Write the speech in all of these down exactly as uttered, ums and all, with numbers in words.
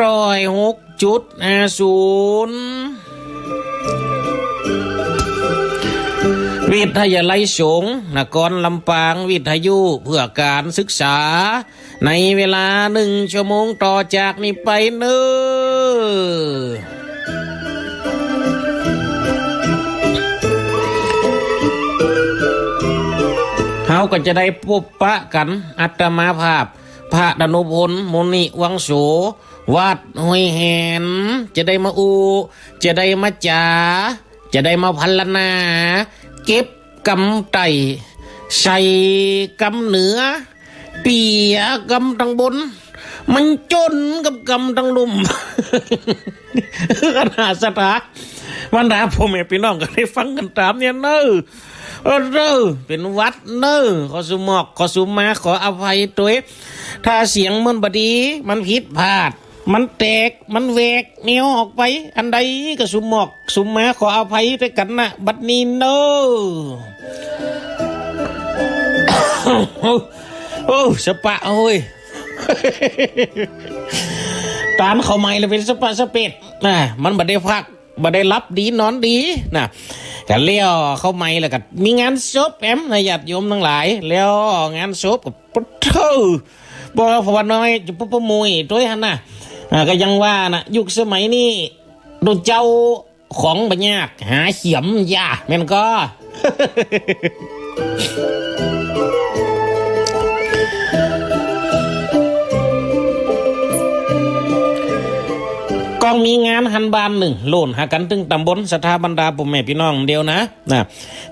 ร้อยหกจุดห้าศูนย์ วิทยาลัยสงฆ์นครลำปาง วิทยุเพื่อการศึกษา ในเวลาหนึ่งชั่วโมงต่อจากนี้ไปเน้อ เฮาก็จะได้ปบปะกั๋น อาตมาภาพ พระดานุพล มุนิวังโส วัดห้วยแหน จะได้มาอู้ จะได้มาจ๋า จะได้มาพรรณนา เก็บกำไต้ ใส่กำเหนือ เปียกำตางบน มันจ๋นกับกำตางลุ่ม ขนาดศรัทธา บรรดาพ่อแม่ปี้น้องก็ได้ฟังกั๋นต๋ามเนี่ยเน้อ เออ เน้อ เป๋นหวัดเน้อ ขอสุหมอก ขอสุมา ขออภัยตวย ถ้าเสียงมันบ่ดี มันผิดพลาด มันแตก มันแหวกแนวออกไป อันใดก็สุหมอก สุมา ขออภัยตวยกั๋นนะ บัดนี้เน้อ โอ้ สะปะโอ้ย ตานเข้าใหม่แล้วเป๋นสะปะสะเปดนะ มันบ่ได้พัก บ่ได้หลับดีนอนดีนะ ก็แล้วเข้าใหม่แล้วก็มีงานศพแอมนะ ญาติโยมตังหลาย แล้วงานศพก็ ปะเถอะ บ่ว่าพ่อน้อยจะปุ๊บปุ๊บมุยตวยหั้นนะ อ่า ก็ยังว่านะ ยุคสมัยนี้ ตุ๊เจ้าของบ่ยาก หาเขียมยาก แม่นก่อ ก็มีงานหั้นบ้านนึ่ง โล่นหากั๋นตึงต๋ำบล ศรัทธาบรรดาพ่อแม่ปี้น้องเดียวนะ นะ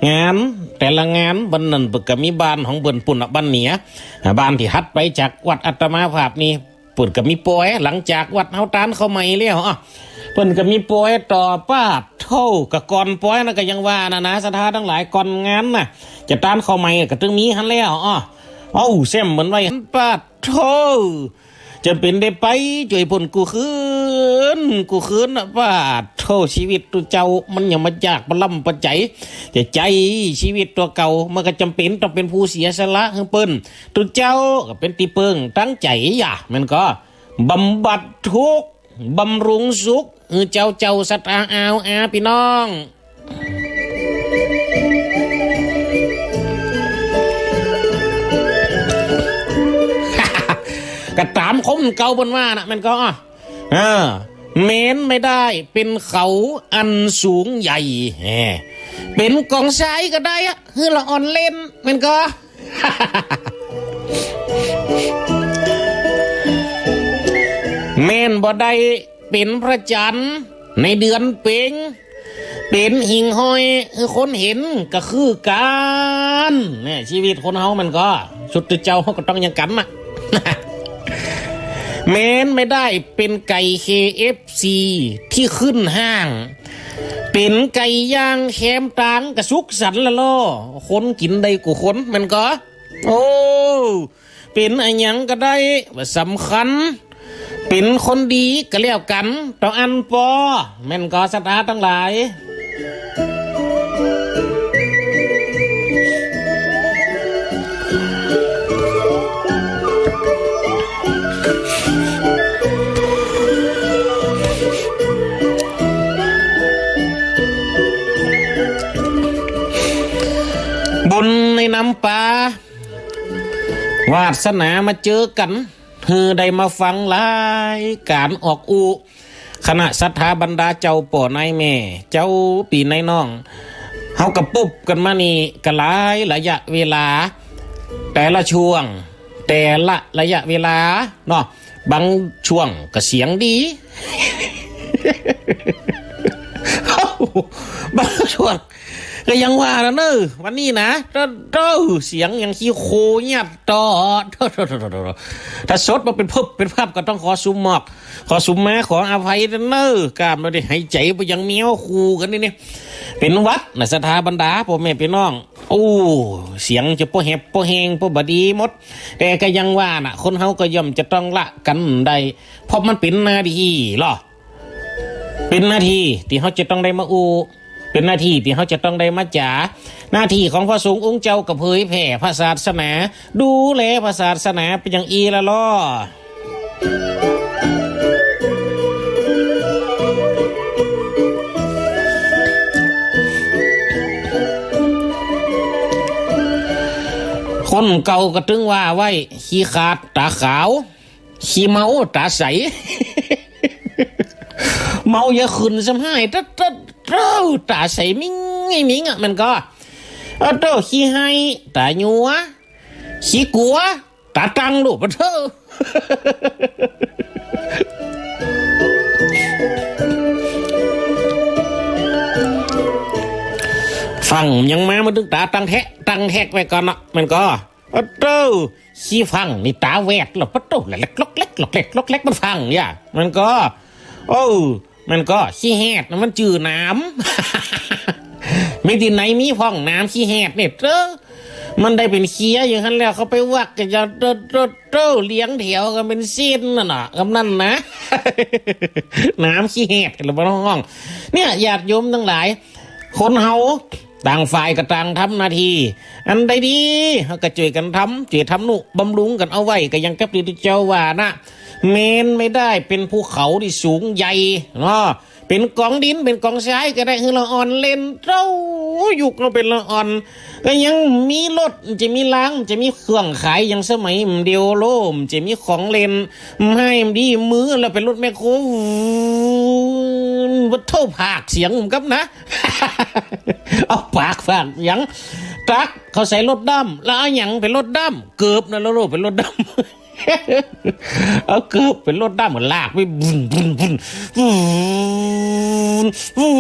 งานแต่ละงาน วันนั้นเปิ้นก็มีบ้านของเปิ้นปุ้นน่ะ บ้านเหนือ อ่า บ้านตี้ถัดไปจากวัดอาตมาภาพนี่ เปิ้นก็มีปอย หลังจากวัดเฮาตานเข้าใหม่แล้ว อ่ะ เปิ้นก็มีปอยต่อ ปะเถอะ ก็ก่อนปอยนะ ก็ยังว่านะนะ ศรัทธาตังหลาย ก่อนงานนะ จะตานเข้าใหม่ก็ตึงมีหั้นแล้ว อ่ะ เอ้า แซมเปิ้นไว้หั้น ปะเถอะ จะเป๋นได้ไปจ้วยเปิ้นกู้คืน กู้คืนนะ ปะเถอะ ชีวิตตุ๊เจ้ามันยังบ่ยาก บ่ลำบากใจ๋ จะใจ๊ชีวิตตั๋วเก่า มันก็จ๋ำเป๋นต้องเป๋นผู้เสียสละหื้อเปิ้น ตุ๊เจ้าก็เป๋นตี้เปิ้งตังใจ๋ อย่า แม่นก่อ บำบัดทุกข์ บำรุงสุข หื้อเจ้า เจ้าศรัทธา อาว อา ปี้น้อง ก็ต๋ามคำเก่าเปิ้นว่านะ แม่นก่อ เออ แม้นไม่ได้เป๋นเขาอันสูงใหญ่ แหม เป๋นก๋องทรายก็ได้อะ หื้อละอ่อนเล่น แม่นก่อ แม้นบ่ได้เป๋นพระจันทร์ในเดือนเพ็ญ เป๋นหิ่งห้อยหื้อคนหันก็คือกั๋น เนี่ย ชีวิตคนเฮามันก็ สุดที่เจ้าเฮาก็ต้องอย่างกั๋นน่ะ แม้นไม่ได้เป๋นไก่ เค เอฟ ซี ตี้ขึ้นห้าง เป๋นไก่ย่างแคมตางก็สุขสันต์ละล่อ คนกิ๋นได้กู้คน แม่นก่อ โอ้ เป๋นอะหยังก็ได้ บ่สำคัญ เป๋นคนดีก็แล้วกั๋น ต้องอั้นปอ แม่นก่อศรัทธาตังหลาย บุญในนำปา วาสนามาเจอกั๋น หื้อได้มาฟังรายก๋านออกอู้ คณะศรัทธาบรรดาเจ้าป้อนายแม่ เจ้าปี้นายน้อง เฮาก็ปบกั๋นมานี่ก็หลายระยะเวลา แต่ละช่วง แต่ละระยะเวลาเนาะ บางช่วงก็เสียงดี บางช่วง ก็ยังว่านะเน้อ วันนี้นะ โต้ โต้ เสียงยังขี้โคยัดต่อ โต้ โต้ โต้ โต้ โต้ ถ้าสดมาเป๋นภาพเป๋นภาพก็ต้องขอสุหมอก ขอสุมา ขออภัยเน้อ ก้าบ่ได้หายใจ๋ บ่ยังมีเฮาคู่กั๋นนี่ นี่ เป๋นหวัดนะ ศรัทธาบรรดาป้อแม่ปี้น้อง โอ้ เสียงจะป้อแหบป้อแฮงป้อบ่ดีหมด แต่ก็ยังว่านะ คนเฮาก็ย่อมจะต้องละกั๋นได้ เพราะมันเป๋นหน้าตี้ลอ เป๋นหน้าตี้ตี้เฮาจะต้องได้มาอู้ เป๋นหน้าตี้ตี้เฮาจะต้องได้มาจ๋า หน้าตี้ของพระสงฆ์องค์เจ้าก็เผยแผ่พระศาสนา ดูแลพระศาสนาเป๋นอย่างอี้ละลอ เก่าก็ตึงว่าไว้ ขี้ขลาดต๋าขาว ขี้เมาต๋าใส เมาอย่าขึ้นซ้ำห้าย ตะ ตะ เต้า ต๋าใสมิงไอ้มิงอะ มันก็ อะโต้ ขี้ไห้ต๋าหยัว ขี้กั๋วต๋าตัง ลูกปะเต้า ฟั่งยังมา มันตึงต๋าตังแต๊ ตังแต๊ไว้ก่อนเนาะ มันก็ อะโต้ ขี้ฟั่งนี่ต๋าแวด ลูกปะเต้า แหลกๆ ล็อกแหลก ล็อกแหลก ล็อกแหลก มันฟั่งเนี่ย มันก็ โอ้ มันก็ ขี้แหดนะ มันจื้อหนาม มีตี้ไหนมีพ่องหนามขี้แหดเนี่ยเต้อ มันได้เป๋นเคียอยู่หั้นแล้ว เขาไปวักกั๋นจะโต้ โต้ โต้ เรียงแถวกั๋นเป๋นเส้นนั่นน่ะ กำนั้นนะ หนามขี้แหด หรือว่าห้อง เนี่ย ญาติโยมตังหลาย คนเฮาต่างฝ่ายก็ต่างทำหน้าตี้ อันใดดี เฮาก็จ้วยกั๋นทำ จ้วยทำนุบำรุงกั๋นเอาไว้ ก็อย่างกับตี้เจ้าว่านะ แม้นไม่ได้เป๋นภูเขาตี้สูงใหญ่เนาะ เป๋นก๋องดิน เป๋นก๋องทรายก็ได้ หื้อละอ่อนเล่น เต้า ยุคเฮาเป๋นละอ่อน ก็ยังมีรถ จะมีราง จะมีเครื่องขาย อย่างสมัยเดียวโลม จะมีของเล่น หื้อหื้อดีมือ แล้วเป๋นรถแมคโคร วืน วัดเต้า พากย์เสียงกับนะ เอาปากพากย์เสียง ตั๊ก เขาใส่รถด้ำ แล้วเอาหยังเป๋นรถด้ำ เกิบนั่นแหละลูก เป๋นรถด้ำ เอาเกิบเป๋นรถด้ำ ก็ลากไป บุ้น บุ้น บุ้น บุ้น บุ้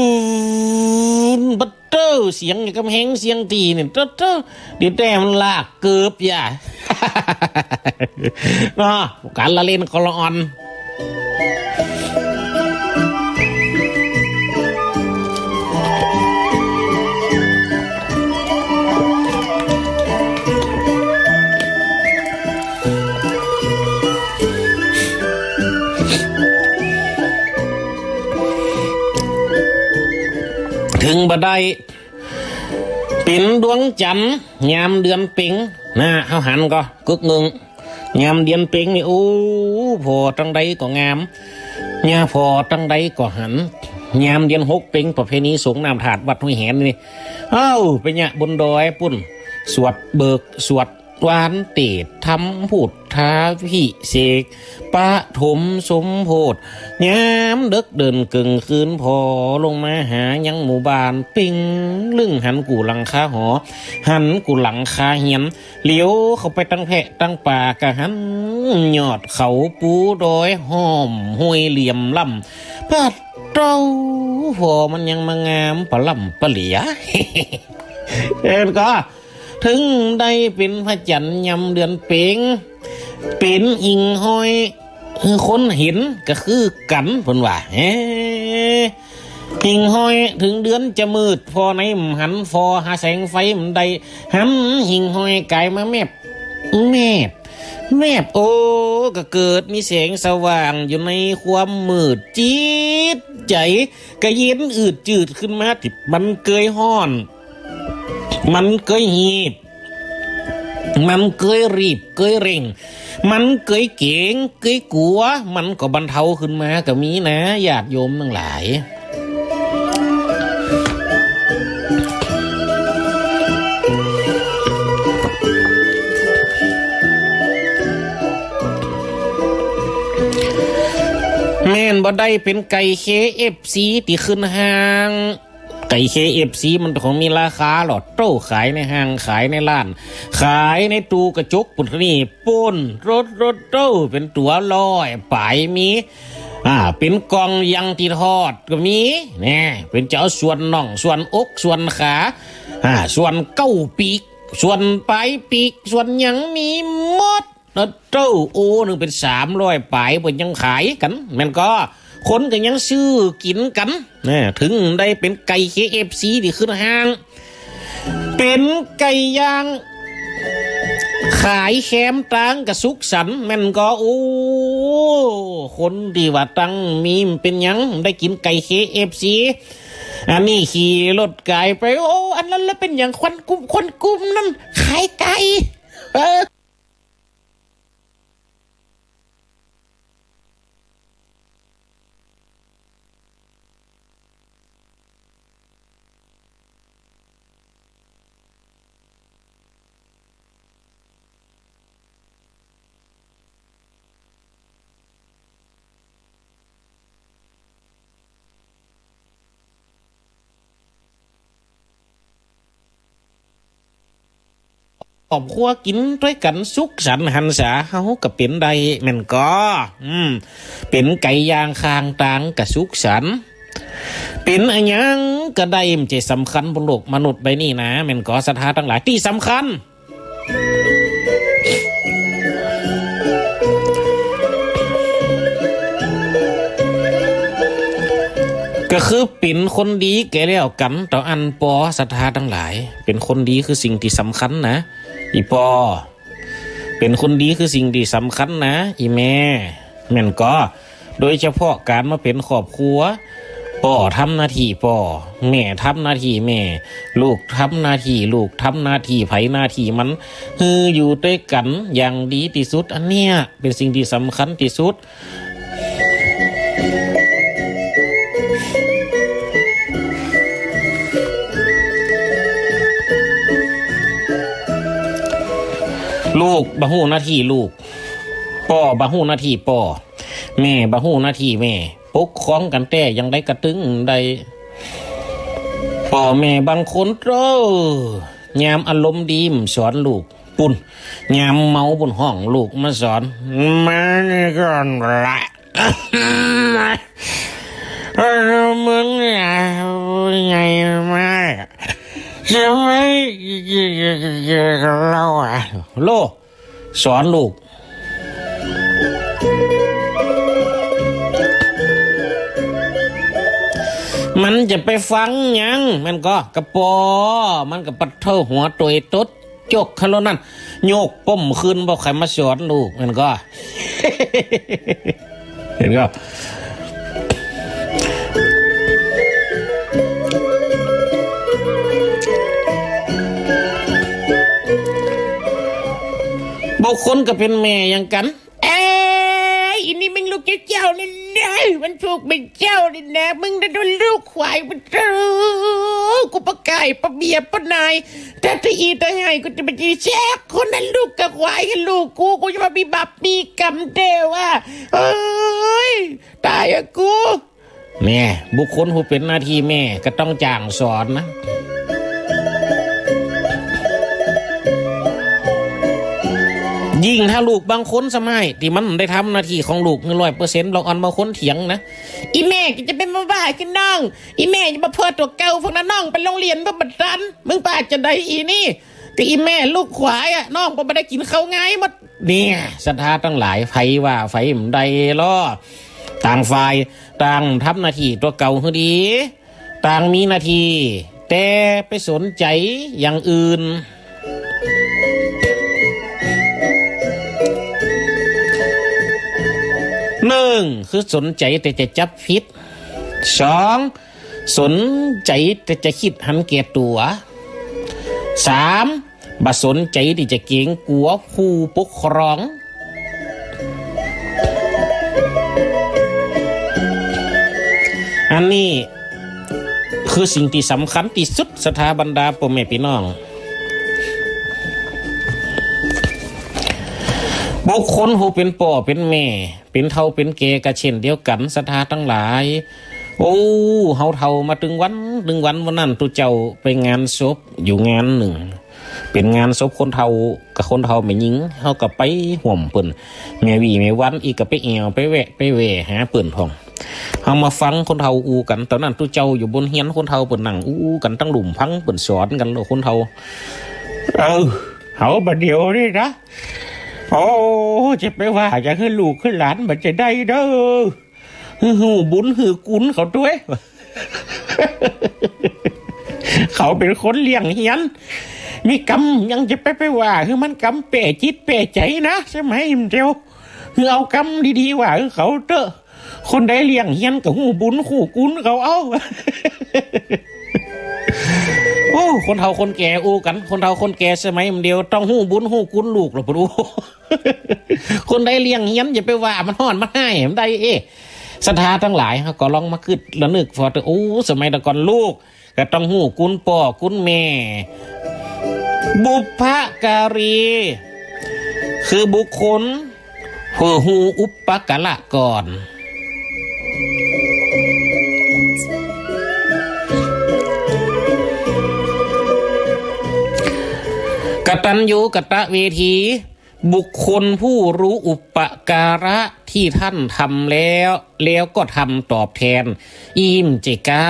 น บัดเต้อ เสียงอย่างกับแฮงเสียงตี๋นี่ เต้อ เต้อ เดี๋ยวแต่มันลากเกิบอย่า เนาะ ก๋านละเล่นคนละอ่อน เถิงบ่ได้ เป๋นดวงจั๋นทร์ ยามเดือนเพ็ญ นะ เฮาหันก่อ กึ๊กนึ่ง ยามเดือนเพ็ญนี่ โอ้ ผ่อตังใดก็งาม ยาผ่อตังใดก็หัน ยามเดือนหกเพ็ญ ประเพณีสรงน้ำธาตุวัดห้วยแหนนี่ เอ้า ไปเยียะบนดอยปุ้น สวดเบิก สวดหวานเตศน์ ทำพุทธาภิเษก ปฐมสมโภช ยามเดิ็กเดินเกิ่งคืน ผ่อลงมาหายังหมู่บ้าน เพ็งลึ่งหันกู้หลังคาหอ หันกู้หลังคาเฮือน เหลียวเข้าไปตังแพะตังป่า ก็หันยอดเขาปูดอย ห้อมห้วยเหลี่ยมล่ำ ปะเต้า ผ่อมันยังมางามปะล่ำปะเหลีย เอิ้นก่อ เถิงได้เป๋นพระจั๋นทร์ยามเดือนเพ็ญ เป๋นหิ่งห้อย หื้อคนหันก็คือกั๋น เปิ้นว่า เฮ้ หิ่งห้อยเถิงเดือนจะมืด ผ่อไหนบ่หัน ผ่อหาแสงไฟบ่ได้ หันหิ่งห้อยก๋ายมาแมบ แมบ แมบ โอ้ ก็เกิดมีแสงสว่างอยู่ในความมืด จิตใจ๋ก็เย็นอืดจืดขึ้นมา ตี้มันเกยฮ้อน มันเกยหีบ มันเกยรีบเกยเร่ง มันเกยเก๋งเกยกั๋ว มันก็บรรเทาขึ้นมาก็มีนะ ญาติโยมตังหลาย แม่นบ่ได้เป๋นไก่เคเอฟซีตี้ขึ้นห้าง ไก่เคเอฟซีมันของมีราคาหลอดโต้ ขายในห้าง ขายในร้าน ขายในตู้กระจกปุ้น นี่ปุ้น โต้ โต้ โต้ เป๋นตั๋วร้อยป๋ายมี อ่า เป๋นก่องอย่างตี้ทอดก็มี แน่ เป๋นจะเอาส่วนน่อง ส่วนอก ส่วนขา อ่า ส่วนเก๊าปีก ส่วนป๋ายปีก ส่วนหยังมีหมด โต้ โอ้ นึ่งเป๋นสามร้อยป๋าย เปิ้นยังขายกั๋น แม่นก่อ คนก็ยังซื้อกิ๋นกั๋น นะ เถิงได้เป๋นไก่เคเอฟซีตี้ขึ้นห้าง เป๋นไก่ย่าง ขายแคมตางก็สุขสันต์ แม่นก่อ โอ้ คนตี้ว่าตังค์มีบ่เป๋นหยัง ได้กิ๋นไก่เคเอฟซี อันนี้ขี่รถก๋ายไป โอ้ อันนั้นละเป๋นหยัง ควันกุม ควันกุมนั่น ขายไก่ เออ ครอบครัวกิ๋นตวยกั๋นสุขสันต์หันษา เฮาก็เป๋นได้แม่นก่อ อืม เป๋นไก่ย่างข้างตางก็สุขสันต์ เป๋นอะหยังก็ได้ บ่ใจ้สำคัญบนโลกมนุษย์ใบนี้นา แม่นก่อศรัทธาตังหลาย ตี้สำคัญ ก็คือเป๋นคนดีแก่แล้วกั๋น เต้าอั้นปอศรัทธาตังหลาย เป๋นคนดีคือสิ่งตี้สำคัญนะ อี่ปอ เป๋นคนดีคือสิ่งตี้สำคัญนะ อี่แม่ แม่นก่อ โดยเฉพาะก๋านมาเป๋นครอบครัว ป้อทำหน้าตี้ป้อ แม่ทำหน้าตี้แม่ ลูกทำหน้าตี้ลูก ทำหน้าตี้ใผหน้าตี้มัน หื้ออยู่ตวยกั๋นอย่างดีตี้สุด อันเนี้ยเป๋นสิ่งตี้สำคัญตี้สุด ลูกบ่ฮู้หน้าตี้ลูก ป้อบ่ฮู้หน้าตี้ป้อ แม่บ่ฮู้หน้าตี้แม่ ปกครองกั๋นแต๊อย่างใดก็ตึงได้ ป้อแม่บางคน โอ้ ยามอารมณ์ดีบ่สอนลูก ปู้น ยามเมาปู้นฮ้องลูกมาสอน มานี่ก่อนละ เออ มึงเนี่ย ไงมา จะไม่เกี่ยวกับเราอ่ะ โล สอนลูก มันจะไปฟังหยัง มันก็กะปอ มันก็ปะเท้าหัวโตยตดจกเข้าแล้วนั่น ยกป้มขึ้น บ่ใค่มาสอนลูก มันก็ หันก่อ บางคนก็เป๋นแม่อย่างกั๋น เอ้ย อีนี่มึงลูกเจ้าเจ้าเลยนะ มันผูกเป็นเจ้าเลยนะ มึงน่ะโดนลูกขวายมัน โอ้ กูปะก่ายปะเบียบปะนาย แต่ตะอีตะไห้กูจะไปจีแซกคนนั้นลูกกับขวายกับลูกกู กูจะมามีบาปมีกรรมเด้อว่า เอ้ย ต๋ายอะกู แม่ บุคคลผู้เป๋นหน้าตี้แม่ก็ต้องจ้างสอนนะ ยิ่งถ้าลูกบางคนสมัยตี้มันได้ทำหน้าตี้ของลูกหื้อร้อยเปอร์เซ็นต์ ลองอันบางคนเถียงนะ อี่แม่ก็จะเป๋นมาว่ากับน้อง อี่แม่จะมาเปิดตั๋วเก่าพวกนั้น น้องไปโฮงเฮียนบ่ตัน มึงปะจะได้อี่นี่ ก็อี่แม่ลูกขวายอะ น้องก็บ่ได้กิ๋นข้าวงายหมด เนี่ย ศรัทธาตังหลาย ใผว่าใผบ่ได้ลอ ต่างฝ่ายต่างทำหน้าตี้ตั๋วเก่าหื้อดี ต่างมีหน้าตี้ แต่ไปสนใจ๋อย่างอื่น นึ่ง คือสนใจ๋แต่จะจับผิด สอง สนใจ๋แต่จะกึ๊ดหันแก่ตั๋ว สาม บ่สนใจ๋ตี้จะเก๋งกั๋วผู้ปกครอง อันนี้คือสิ่งตี้สำคัญตี้สุด ศรัทธาบรรดาป้อแม่ปี้น้อง บุคคลผู้เป๋นป้อเป๋นแม่ เป๋นเฒ่าเป๋นแก่ก็เจ้นเดียวกั๋น ศรัทธาตังหลาย โอ้ เฮาเฒ่ามาตึงวัน ตึงวัน วันนั้นตุ๊เจ้าไปงานศพอยู่งานนึ่ง เป๋นงานศพคนเฒ่า กับคนเฒ่าแม่ญิง เฮาก็ไปฮ่วมเปิ้น แม่วีแม่วันอี้ก็ไปแอ่วไปแวะไปแหว่หาเปิ้นพ่อง เฮามาฟังคนเฒ่าอู้กั๋น ต๋อนนั้นตุ๊เจ้าอยู่บนเฮียน คนเฒ่าเปิ้นนั่งอู้กั๋นตังลุ่มฟังเปิ้นสอนกั๋น แล้วคนเฒ่า เออ เฮาบ่าเดี่ยวนี่นะ โอ้ จะไปว่าจะหื้อลูกหื้อหลานบ่าจะได้เด้อ หื้อฮู้บุญฮู้กุ๋นเขาตวย เขาเป๋นคนเลี้ยงเฮียน มีกำยังจะไปไปว่าหื้อมันกำแป๋จิตแป๋ใจ๋นะ สมัยเดียว หื้อเอากำดีๆ ว่าหื้อเขาเต๊อะ คนใดเลี้ยงเฮียนก็ฮู้บุญฮู้กุ๋นเขาเอา โอ้ คนเฒ่าคนแก่อู้กั๋น คนเฒ่าคนแก่สมัยเดียวต้องฮู้บุญฮู้กุ๋นลูกละปู้ คนใดเลี้ยงเฮียนอย่าไปว่ามันฮ้อนมันฮ้าย มันได้เอ้ ศรัทธาตังหลาย เฮาก็ลองมากึ๊ดระนึกผ่อเต๊อะ โอ้ สมัยแต่ก่อนลูกก็ต้องฮู้กุ๋นป้อกุ๋นแม่ บุพการี คือบุคคลผู้ฮู้อุปการะก่อน ก กตัญญูกตเวที บุคคลผู้รู้อุปการะที่ท่านทำแล้ว แล้วก็ทำตอบแทน อี้บ่ใจ้ก๊า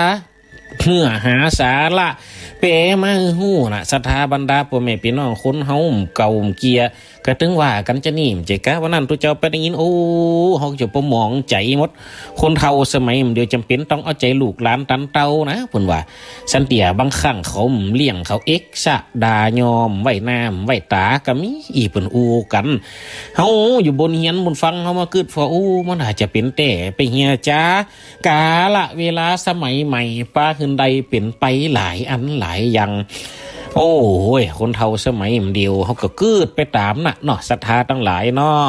เนื้อหาสาระ แปมาหื้อฮู้นะ ศรัทธาบรรดาป้อแม่ปี้น้องคนเฮา เก่าเกีย ก็ตึงว่ากั๋นจานี่ บ่ใจ้ก๊า วันนั้นตุ๊เจ้าไปได้ยิน โอ้ เฮาจะปะหมองใจ๋หมด คนเฒ่าสมัยเดี๋ยวจำเป๋นต้องเอาใจ๋ลูกหลานตันเต้านะ เปิ้นว่า สันเตี้ยบางครั้งเขาเลี้ยงเขาเอ็กซะ ด่ายอมไว้หน้าไว้ต๋าก็มี อี้เปิ้นอู้กั๋น เฮาอยู่บนเฮียนบนฟัง เฮามากึ๊ดผ่อ โอ้ มันอาจจะเป๋นแต๊ไปเหียจ๊า กาละเวลาสมัยใหม่ ปาหื้อได้เป๋นไปหลายอันหลายอย่าง โอ้ย คนเฒ่าสมัยเดียว เฮาก็กึ๊ดไปต๋ามน่ะเนาะ ศรัทธาตังหลายเนาะ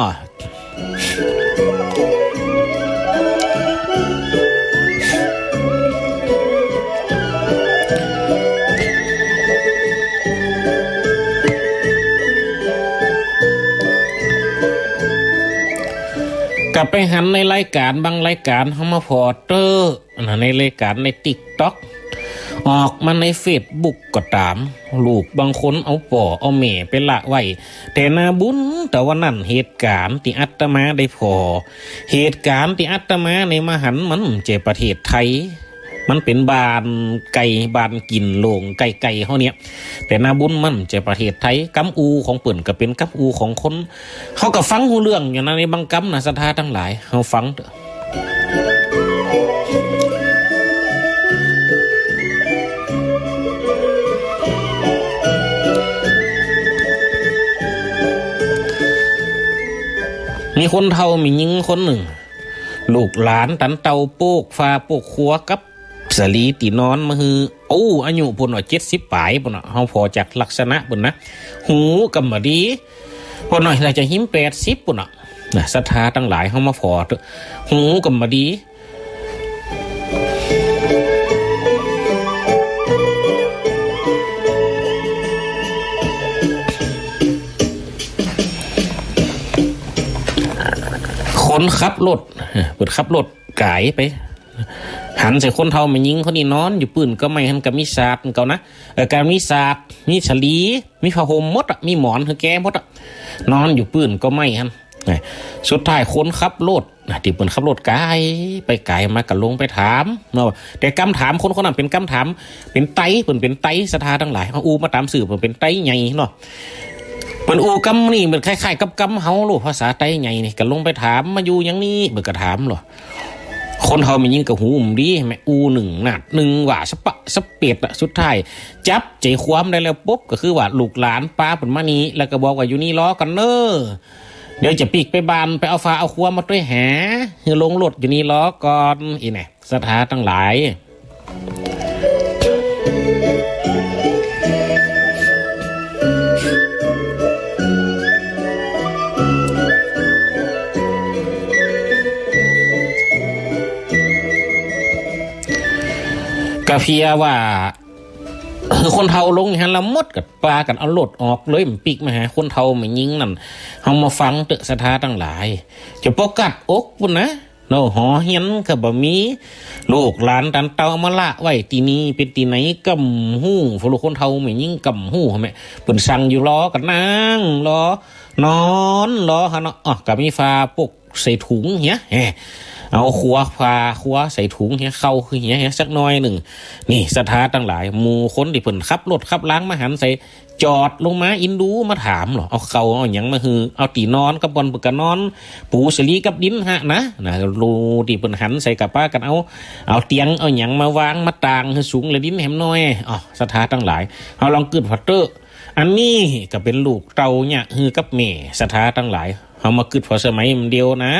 ก็ไปหันในรายก๋านบางรายก๋าน เฮามาผ่อเต๊อะ นะ ในรายก๋านในติ๊กต็อก ออกมาในเฟซบุ๊กก็ต๋าม ลูกบางคนเอาป้อเอาแม่ไปละไว้ แต่นาบุญ แต่ว่านั้นเหตุก๋ารณ์ตี้อาตมาได้ผ่อ เหตุก๋ารณ์ตี้อาตมาได้มาหัน มันบ่ใจ้ประเทศไทย มันเป๋นบ้านไก๋ บ้านกิ๋นโล่งไก๋ๆ เฮาเนี่ย แต่นาบุญมันบ่ใจ้ประเทศไทย กำอู้ของเปิ้นก็เป๋นกำอู้ของคน เฮาก็ฟังฮู้เรื่องอยู่นะ ในบางกำนะ ศรัทธาตังหลาย เฮาฟังเต๊อะ มีคนเฒ่าแม่ญิงคนนึ่ง ลูกหลานตันเต้าโป๊กฟ้าโป๊กครัวกับ สาลีตี้นอนมาหื้อ โอ้ อายุปู้นว่าเจ็ดสิบป๋ายปู้นน่ะ เฮาผ่อจากลักษณะปู้นนะ หูก็บ่ดี ปู้นน่ะน่าจะหิมแปดสิบปู้นน่ะ นะ ศรัทธาตังหลาย เฮามาผ่อเต๊อะ หูก็บ่ดี คนขับรถ เปิ้นขับรถก๋ายไป หันใส่คนเฒ่าแม่ญิงคนนี้นอนอยู่ปื้นก็ไม้หั้น ก็มีสาดเก่านะ เออ ก็มีสาด มีสาลี มีผ้าห่มหมดอะ มีหมอนหื้อแกหมดอะ นอนอยู่ปื้นก็ไม้หั้น สุดท้ายคนขับรถนะ ตี้เปิ้นขับรถก๋ายไปก๋ายมาก็ลงไปถามเนาะ แต่กำถามคนคนนั้นเป๋นกำถาม เป๋นไต๊ เปิ้นเป๋นไต๊ ศรัทธาตังหลาย เฮาอู้มาต๋ามซื่อ เปิ้นเป๋นไต๊ใหญ่เนาะ เปิ้นอู้กำนี้มันคล้ายๆ กับกำเฮาโลด ภาษาไต๊ใหญ่นี่ ก็ลงไปถาม มาอยู่หยังนี่ เปิ้นก็ถามโลด คนเฒ่าแม่ญิงก็หูบ่ดี แม่อู้นึ่งนาดนึ่งว่าสะปะสะเปียดอะ สุดท้ายจับใจ๋ความได้แล้วปุ๊บ ก็คือว่าลูกหลานปาเปิ้นมานี่ แล้วก็บอกว่าอยู่นี่รอก่อนเน่อ เดี๋ยวจะปิ๊กไปบ้าน ไปเอาฟ้าเอาครัวมาตวยหา หื้อลงรถอยู่นี่รอก่อน อี้แน่ ศรัทธาตังหลาย ก็เพียงว่า คือคนเฒ่าลงหั้นละหมด ก็ปากั๋นเอารถออกเลย บ่ปิ๊กมาหาคนเฒ่าแม่ญิงนั้น เฮามาฟังเต๊อะ ศรัทธาตังหลาย จะปอกัดอกปู้นนะ เนาะ หอเฮียนก็บ่มี ลูกหลานตันเต้าเอามาละไว้ตี้นี่ เป๋นตี้ไหนก็บ่ฮู้ พวกลูกคนเฒ่าแม่ญิงก็บ่ฮู้แหม เปิ้นสั่งอยู่รอก็นั่งรอ นอนรอหั้นเนาะ อ้อ ก็มีฟ้าปกใส่ถุงเหีย แหม เอาครัว ผ้าครัวใส่ถุงเหีย เข้าคือเหีย เหียสักหน้อยนึ่ง นี่ ศรัทธาตังหลาย หมู่คนตี้เปิ้นขับรถขับลางมาหันใส่ จอดลงมาอินดูมาถามโลด เอาเข้าเอาหยังมาหื้อ เอาตี้นอนกับบ่อนเปิ้นก็นอน ปูสาลีกับดินหั้นนะ นะ ลูกตี้เปิ้นหันใส่ก็ปากั๋นเอา เอาเตียงเอาหยังมาวางมาตางหื้อสูงและดินแหมหน้อย อ้อ ศรัทธาตังหลาย เฮาลองกึ๊ดผ่อเต๊อะ อันนี้ก็เป๋นลูกเต้าเยียะหื้อกับแม่ ศรัทธาตังหลาย เฮามากึ๊ดผ่อสมัยเดียวนะ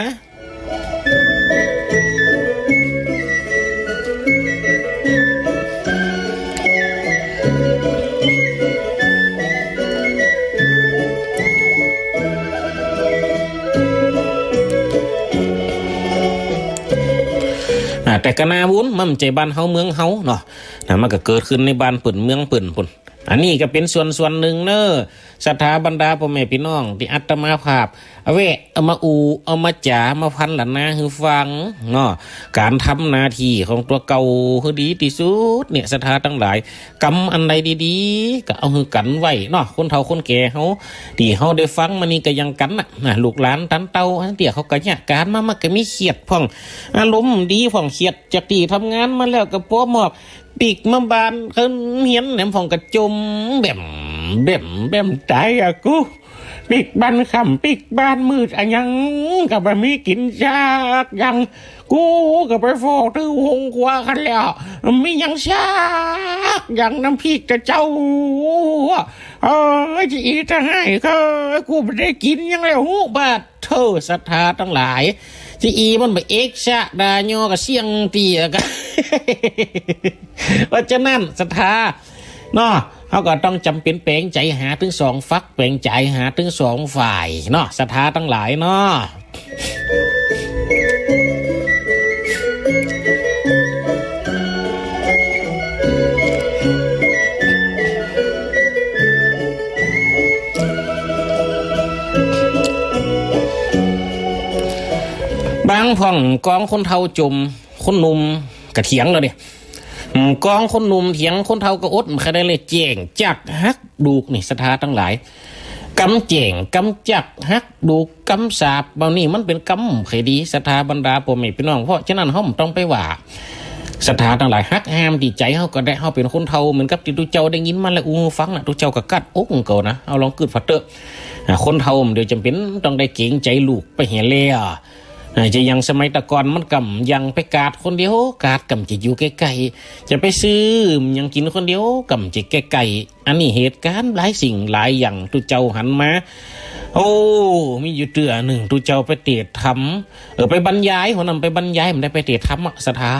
อ่า แต่ก็นาบุญ มันบ่ใจ้บ้านเฮาเมืองเฮาเนาะ นะ มันก็เกิดขึ้นในบ้านเปิ้นเมืองเปิ้นปู้น อันนี้ก็เป๋นส่วนส่วนนึ่งเนาะ ศรัทธาบรรดาป้อแม่ปี้น้อง ตี้อาตมาภาพ เอาแวะ เอามาอู้ เอามาจ๋า มาพรรณนาหื้อฟังเนาะ ก๋านทำหน้าตี้ของตั๋วเก่าหื้อดีตี้สุดเนี่ย ศรัทธาตังหลาย กำอันใดดีๆ ก็เอาหื้อกั๋นไว้เนาะ คนเฒ่าคนแก่เฮา ตี้เฮาได้ฟังมานี่ก็ยังกั๋นน่ะ น่ะ ลูกหลานตันเต้า อันเตี้ยเขาก็เยียะก๋านมา มันก็มีเครียดพ่อง อารมณ์ดีพ่อง เครียดจากตี้ทำงานมาแล้วก็ปอมอบ ปิ๊กมาบ้าน เอิ้นเฮียนแหนมพ่องก็จ่ม แบ่ม แบ่ม แบ่ม ต๋ายอะกู ปิ๊กบ้านค่ำ ปิ๊กบ้านมืด อะหยังก็บ่มีกิ๋นจักอย่าง กูก็ไปฟ้อตื้อโฮงครัวคันแล้ว มีหยังจักอย่าง น้ำพริกกะเจ้า เอ้ย จะอี้จะหื้อ กูบ่ได้กิ๋นหยังแล้ว ฮู้บาด โธ่ ศรัทธาตังหลาย จะอี้มันบ่เอกซะ ด่ายอก็เสี้ยงเตี้ยก็ เพราะฉะนั้นศรัทธาเนาะ เฮาก็ต้องจ๋ำเป๋นแป๋งใจ๋หาตึงสองฝัก แป๋งใจ๋หาตึงสองฝ่ายเนาะ ศรัทธาตังหลายเนาะ บางพ่องกองคนเฒ่าจ่ม คนหนุ่มก็เถียงแล้วเด้ อืม กองคนหนุ่มเถียง คนเฒ่าก็อดบ่ได้เลย แจ้งจักหักดูกนี่ ศรัทธาตังหลาย กำแจ้ง กำจักหักดูก กำสาป บ่านี้มันเป๋นกำใค่ดี ศรัทธาบรรดาป้อแม่ปี้น้อง เพราะฉะนั้นเฮาบ่ต้องไปว่า ศรัทธาตังหลาย หักห้ามตี้ใจ๋เฮาก็ได้ เฮาเป๋นคนเฒ่า เหมือนกับตี้ตุ๊เจ้าได้ยินมาแล้วอู้ฟังน่ะ ตุ๊เจ้าก็กั๊ดอกเก่านะ เอาลองกึ๊ดผ่าเต๊อะ อ่า คนเฒ่ามันเดี๋ยวจ๋ำเป๋นต้องได้เก๋งใจ๋ลูกไปแหละ อ่า จะอย่างสมัยตะก่อนมันก่ำยังไปก๋าดคนเดียว ก๋าดก่ำจะอยู่ใก้ๆ จะไปซื้อหยังกิ๋นคนเดียว ก่ำจะใก้ๆ อันนี้เหตุก๋ารณ์หลายสิ่งหลายอย่าง ตุ๊เจ้าหันมา โอ้ มีอยู่เตื้อนึ่ง ตุ๊เจ้าไปเตศน์ธรรม เออ ไปบรรยาย หัวนั้นไปบรรยาย บ่ได้ไปเตศน์ธรรมอะ ศรัทธา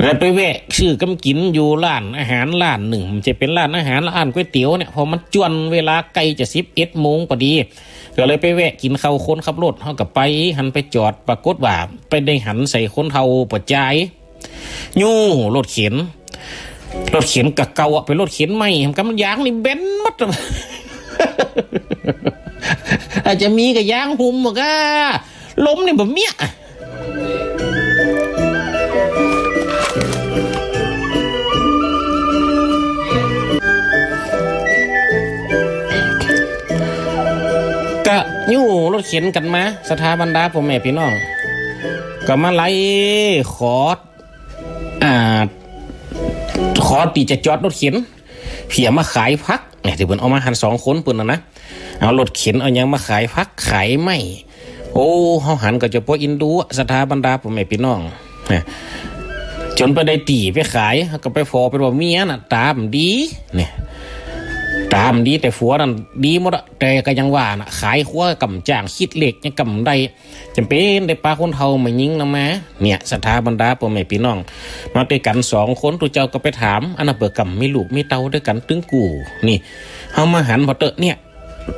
แล้วไปแวะซื้อกำกิ๋นอยู่ร้านอาหารร้านนึ่ง มันจะเป๋นร้านอาหาร ร้านก๋วยเตี๋ยวเนี่ย พอมันจวนเวลาใก้จะสิบเอ็ดโมงปอดี ก็เลยไปแวะกิ๋นข้าว คนขับรถ เฮาก็ไป หันไปจอด ปรากฏว่าไปได้หันใส่คนเฒ่าป้อจาย ยู้รถเข็น รถเข็นกะเก่าอะ เป๋นรถเข็นใหม่ กำยางนี่แบนหมด อาจจะมีกะยางหุ้มบ่ก้า ลมนี่บ่เมี้ย กะยู้รถเข็นกั๋นมา ศรัทธาบรรดาป้อแม่ปี้น้อง ก็มาไล่ขอ อ่า ขอตี้จะจอดรถเข็น เผียมาขายผักเนี่ย ตี้เปิ้นเอามาหันสองคนเปิ้นน่ะนะ เอารถเข็นเอาหยังมาขายผักขายไม้ โอ้ เฮาหันก็จะปออินดูอะ ศรัทธาบรรดาป้อแม่ปี้น้อง นะ จ๋นไปได้ตี้ไปขาย ก็ไปฟ้อเปิ้นว่าเมียน่ะต๋าบ่ดี เนี่ย ต๋าบ่ดี แต่ผัวนั่นดีหมดอะ แต่ก็ยังว่าน่ะ ขายครัวก่ำจ้าง คิดเลขยังก่ำได้ จ๋ำเป๋นได้ปาคนเฒ่ามายิงนำมา เนี่ย ศรัทธาบรรดาป้อแม่ปี้น้อง มาตวยกั๋นสองคน ตุ๊เจ้าก็ไปถาม อันนั้นเปื้อก่ำมีลูกมีเต้าตวยกั๋นตึงกู้ นี่ เฮามาหันผ่าเต๊อะเนี่ย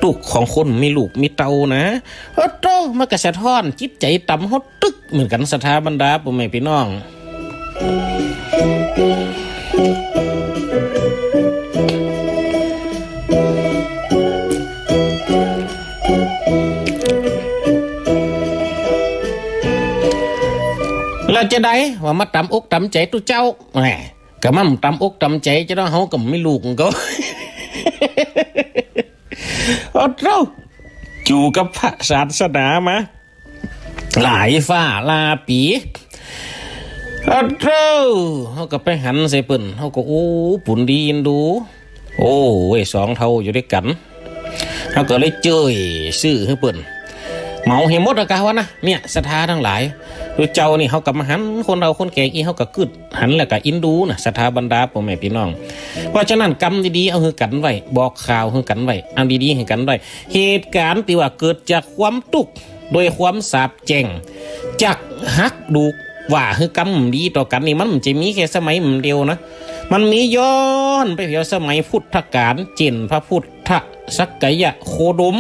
ตุ๊กข์ของคนมีลูกมีเต้านะ โอ้โธ่ มันก็สะท้อนจิตใจ๋ต่ำเฮาตึกเหมือนกั๋น ศรัทธาบรรดาป้อแม่ปี้น้อง แล้วจาใดว่ามาต่ำอกต่ำใจ๋ตุ๊เจ้า แหม ก็มันต่ำอกต่ำใจ๋จาเนาะ เฮาก็บ่มีลูกก็ โอ้โธ่ อยู่กับพระศาสนามา หลายฟ้าหลายปี๋ โอ้โธ่ เฮาก็ไปหันใส่เปิ้น เฮาก็ โอ้ ปูนดีอินดู โอ้ เว้ย สองเฒ่าอยู่ตวยกั๋น เฮาก็เลยเจ้ยซื้อหื้อเปิ้น เหมาหื้อหมดอะกาว่านะ เนี่ย ศรัทธาตังหลาย ตุ๊เจ้านี่เฮาก็มาหัน คนเฒ่าคนแก่อี้ เฮาก็กึ๊ดหันแล้วก็อินดูนะ ศรัทธาบรรดาป้อแม่ปี้น้อง เพราะฉะนั้นกำดีๆ เอาหื้อกั๋นไว้ บอกข่าวหื้อกั๋นไว้ อันดีๆ หื้อกั๋นไว้ เหตุก๋ารณ์ตี้ว่าเกิดจากความตุ๊กข์ โดยความสาปแจ้ง จักหักดูก ว่าหื้อกำดีต่อกั๋นนี่ มันบ่ใจ้มีแค่สมัยเดียวนะ มันมีย้อนไปแผวสมัยพุทธกาล เจ้นพระพุทธสักยะโคดม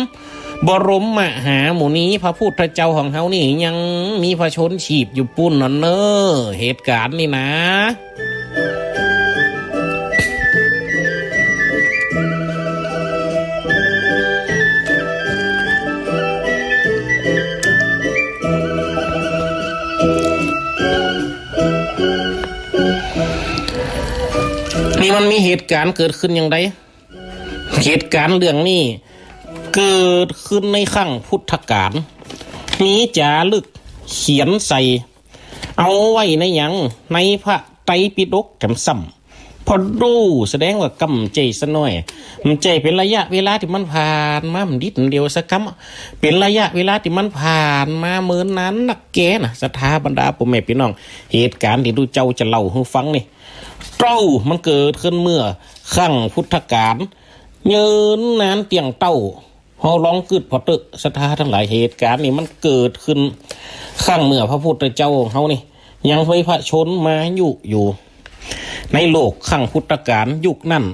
บรมมหามุนี พระพุทธเจ้าของเฮานี่ยังมีพระชนม์ชีพอยู่ปู๊นนั่นเน่อ เหตุก๋ารณ์นี่นะ มันมีเหตุก๋ารณ์เกิดขึ้นอย่างใด เหตุก๋ารณ์เรื่องนี้เกิดขึ้นในครั้งพุทธกาล มีจ๋ารึกเขียนใส่ เอาไว้ในหยัง ในพระไตรปิฎกแถมซ้ำ ผ่อดู แสดงว่าก้ำใจ๋ซะหน้อย บ่ใจ้เป๋นระยะเวลาตี้มันผ่านมา บ่ดิดเดียวสักกำ เป๋นระยะเวลาตี้มันผ่านมาเมินนานนักแก่นะ ศรัทธาบรรดาป้อแม่ปี้น้อง เหตุก๋ารณ์ตี้ตุ๊เจ้าจะเล่าหื้อฟังนี่ เต้ามันเกิดขึ้นเมื่อครั้งพุทธกาล เยินนานเตี้ยงเต้า เฮาลองกึ๊ดผ่อเต๊อะ ศรัทธาตังหลาย เหตุก๋ารณ์นี่มันเกิดขึ้น ครั้งเมื่อพระพุทธเจ้าของเฮานี่ ยังมีพระชนม์มายุอยู่ ในโลกครั้งพุทธกาล ยุคนั้น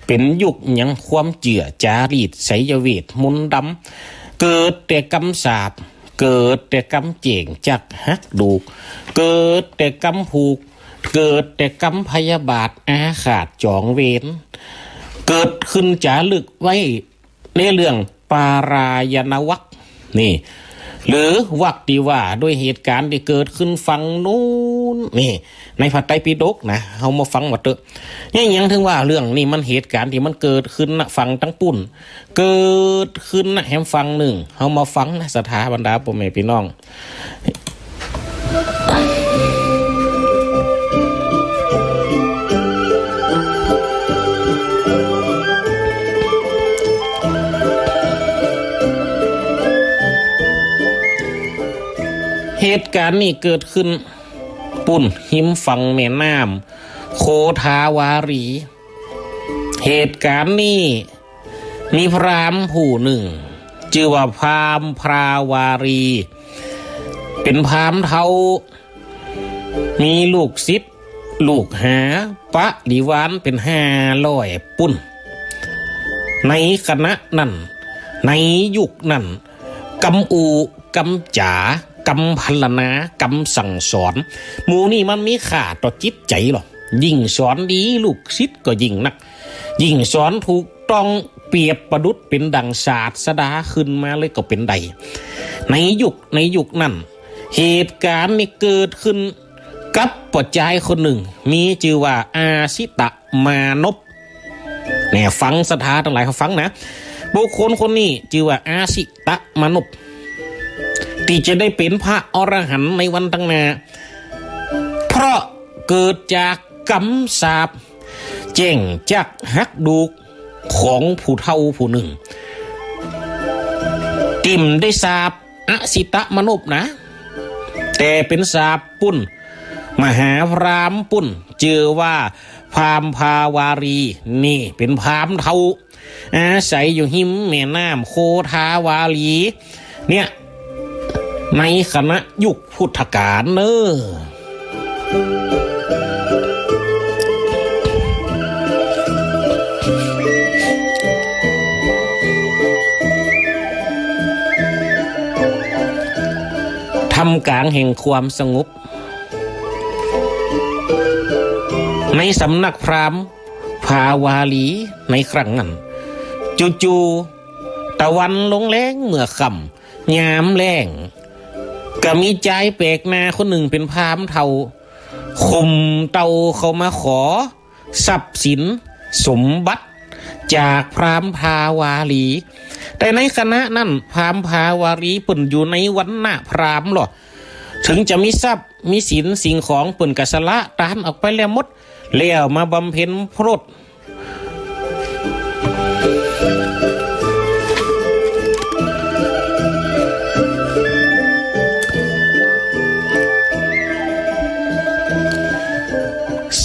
เป๋นยุคหยัง ความเจื้อจารีต ไสยเวท มนต์ดำ เกิดแต่กำสาป เกิดแต่กำแจ้งจักหักดูก เกิดแต่กำผูก เกิดแต่กำพยาบาท อาฆาต จองเวร เกิดขึ้นจ๋ารึกไว้ในเรื่องปารายณวรรคนี่ หรือวรรคตี้ว่าโดยเหตุก๋ารณ์ตี้เกิดขึ้นฝั่งนู้นนี่ ในพระไตรปิฎกนะ เฮามาฟังว่าเต๊อะ เนี่ยหยังเถิงว่าเรื่องนี้มันเหตุก๋ารณ์ตี้มันเกิดขึ้นนะฝั่งตังปุ้น เกิดขึ้นนะแหมฝั่งนึ่ง เฮามาฟังนะ ศรัทธาบรรดาป้อแม่ปี้น้อง เหตุก๋ารณ์นี้เกิดขึ้นปุ้น ฮิมฝั่งแม่น้ำโคทาวารี เหตุก๋ารณ์นี้ มีพราหมณ์ผู้นึ่ง จื้อว่าพราหมณ์พาวารี เป๋นพราหมณ์เฒ่า มีลูกศิษย์ ลูกหา ปริวารเป๋นห้าร้อยปุ้น ในขณะนั้น ในยุคนั้น กำอู้ กำจ๋า กำพรรณนา กำสั่งสอน หมู่นี้มันมีค่าต่อจิตใจ๋ลอ ยิ่งสอนดี ลูกศิษย์ก็ยิ่งนัก ยิ่งสอนถูกต้อง เปรียบประดุจเป๋นดั่งศาสดาขึ้นมาเลยก็เป๋นได้ ในยุค ในยุคนั้น เหตุก๋ารณ์นี้เกิดขึ้นกับป้อจายคนนึ่ง มีจื้อว่าอาสิตมานพ เนี่ย ฟังศรัทธาตังหลายเฮาฟังนะ บุคคลคนนี้จื้อว่าอาสิตมานพ ตี้จะได้เป๋นพระอรหันต์ในวันตังหน้า เพราะเกิดจากกำสาป แจ้งจักหักดูก ของผู้เฒ่าผู้นึ่ง ตี้บ่ได้สาปอาสิตมานพนะ แต่เป๋นสาปปุ้น มหาพราหมณ์ปุ้น จื้อว่าพราหมณ์พาวารี นี่เป๋นพราหมณ์เฒ่า อาศัยอยู่ฮิมแม่น้ำโคทาวารี เนี่ย ในขณะยุคพุทธกาลเน่อ ท่ามกลางแห่งความสงบ ในสำนักพราหมณ์พาวาลีในครั้งนั้น จู่ๆ ตะวันลงแลงเมื่อค่ำ ยามแลง ก็มีจายแปลกหน้าคนนึ่งเป๋นพราหมณ์เฒ่า ข่มเต่าเข้ามาขอทรัพย์สินสมบัติจากพราหมณ์พาวาลี แต่ในขณะนั้นพราหมณ์พาวาลีเปิ้นอยู่ในวรรณะพราหมณ์ลอ เถิงจะมีทรัพย์มีสินสิ่งของเปิ้นก็สละตานออกไปแล้วหมด แล้วมาบำเพ็ญพรต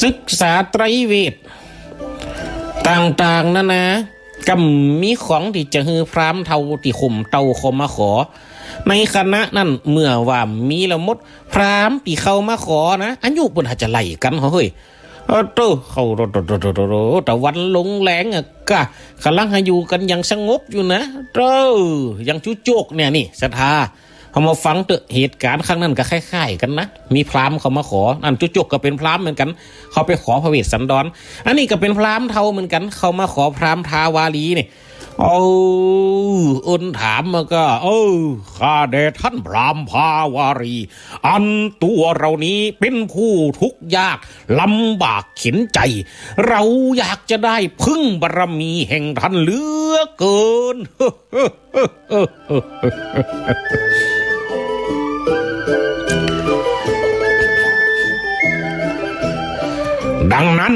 ศึกษาไตรเวทต่างๆ นานา ก็บ่มีของตี้จะหื้อพราหมณ์เฒ่าตี้ข่มเต่าเข้ามาขอ ในขณะนั้นเมื่อว่ามีแล้วหมด พราหมณ์ตี้เข้ามาขอนะ อายุเปิ้นหาจะไล่กั๋นเหาะเฮ้ย เออ เต้อ เข้า ตะวันลงแลงอะกะ ก่ำลังหาอยู่กั๋นอย่างสงบอยู่นะ เต้อ อย่างจุ๊โจ๊กเนี่ยนี่ ศรัทธา เฮามาฟังเต๊อะ เหตุก๋ารณ์ครั้งนั้นก็คล้ายๆ กั๋นนะ มีพราหมณ์เข้ามาขอ อันจุ๊โจ๊กก็เป๋นพราหมณ์เหมือนกั๋น เข้าไปขอพระเวสสันดร อันนี้ก็เป๋นพราหมณ์เฒ่าเหมือนกั๋น เข้ามาขอพราหมณ์พาวาลีนี่ เออ เอิ้นถามมาก็ เออ ข้าแต่ท่านพราหมณ์พาวารี อันตัวเรานี้เป็นผู้ทุกข์ยากลำบากเข็ญใจ เราอยากจะได้พึ่งบารมีแห่งท่านเหลือเกิน ดังนั้น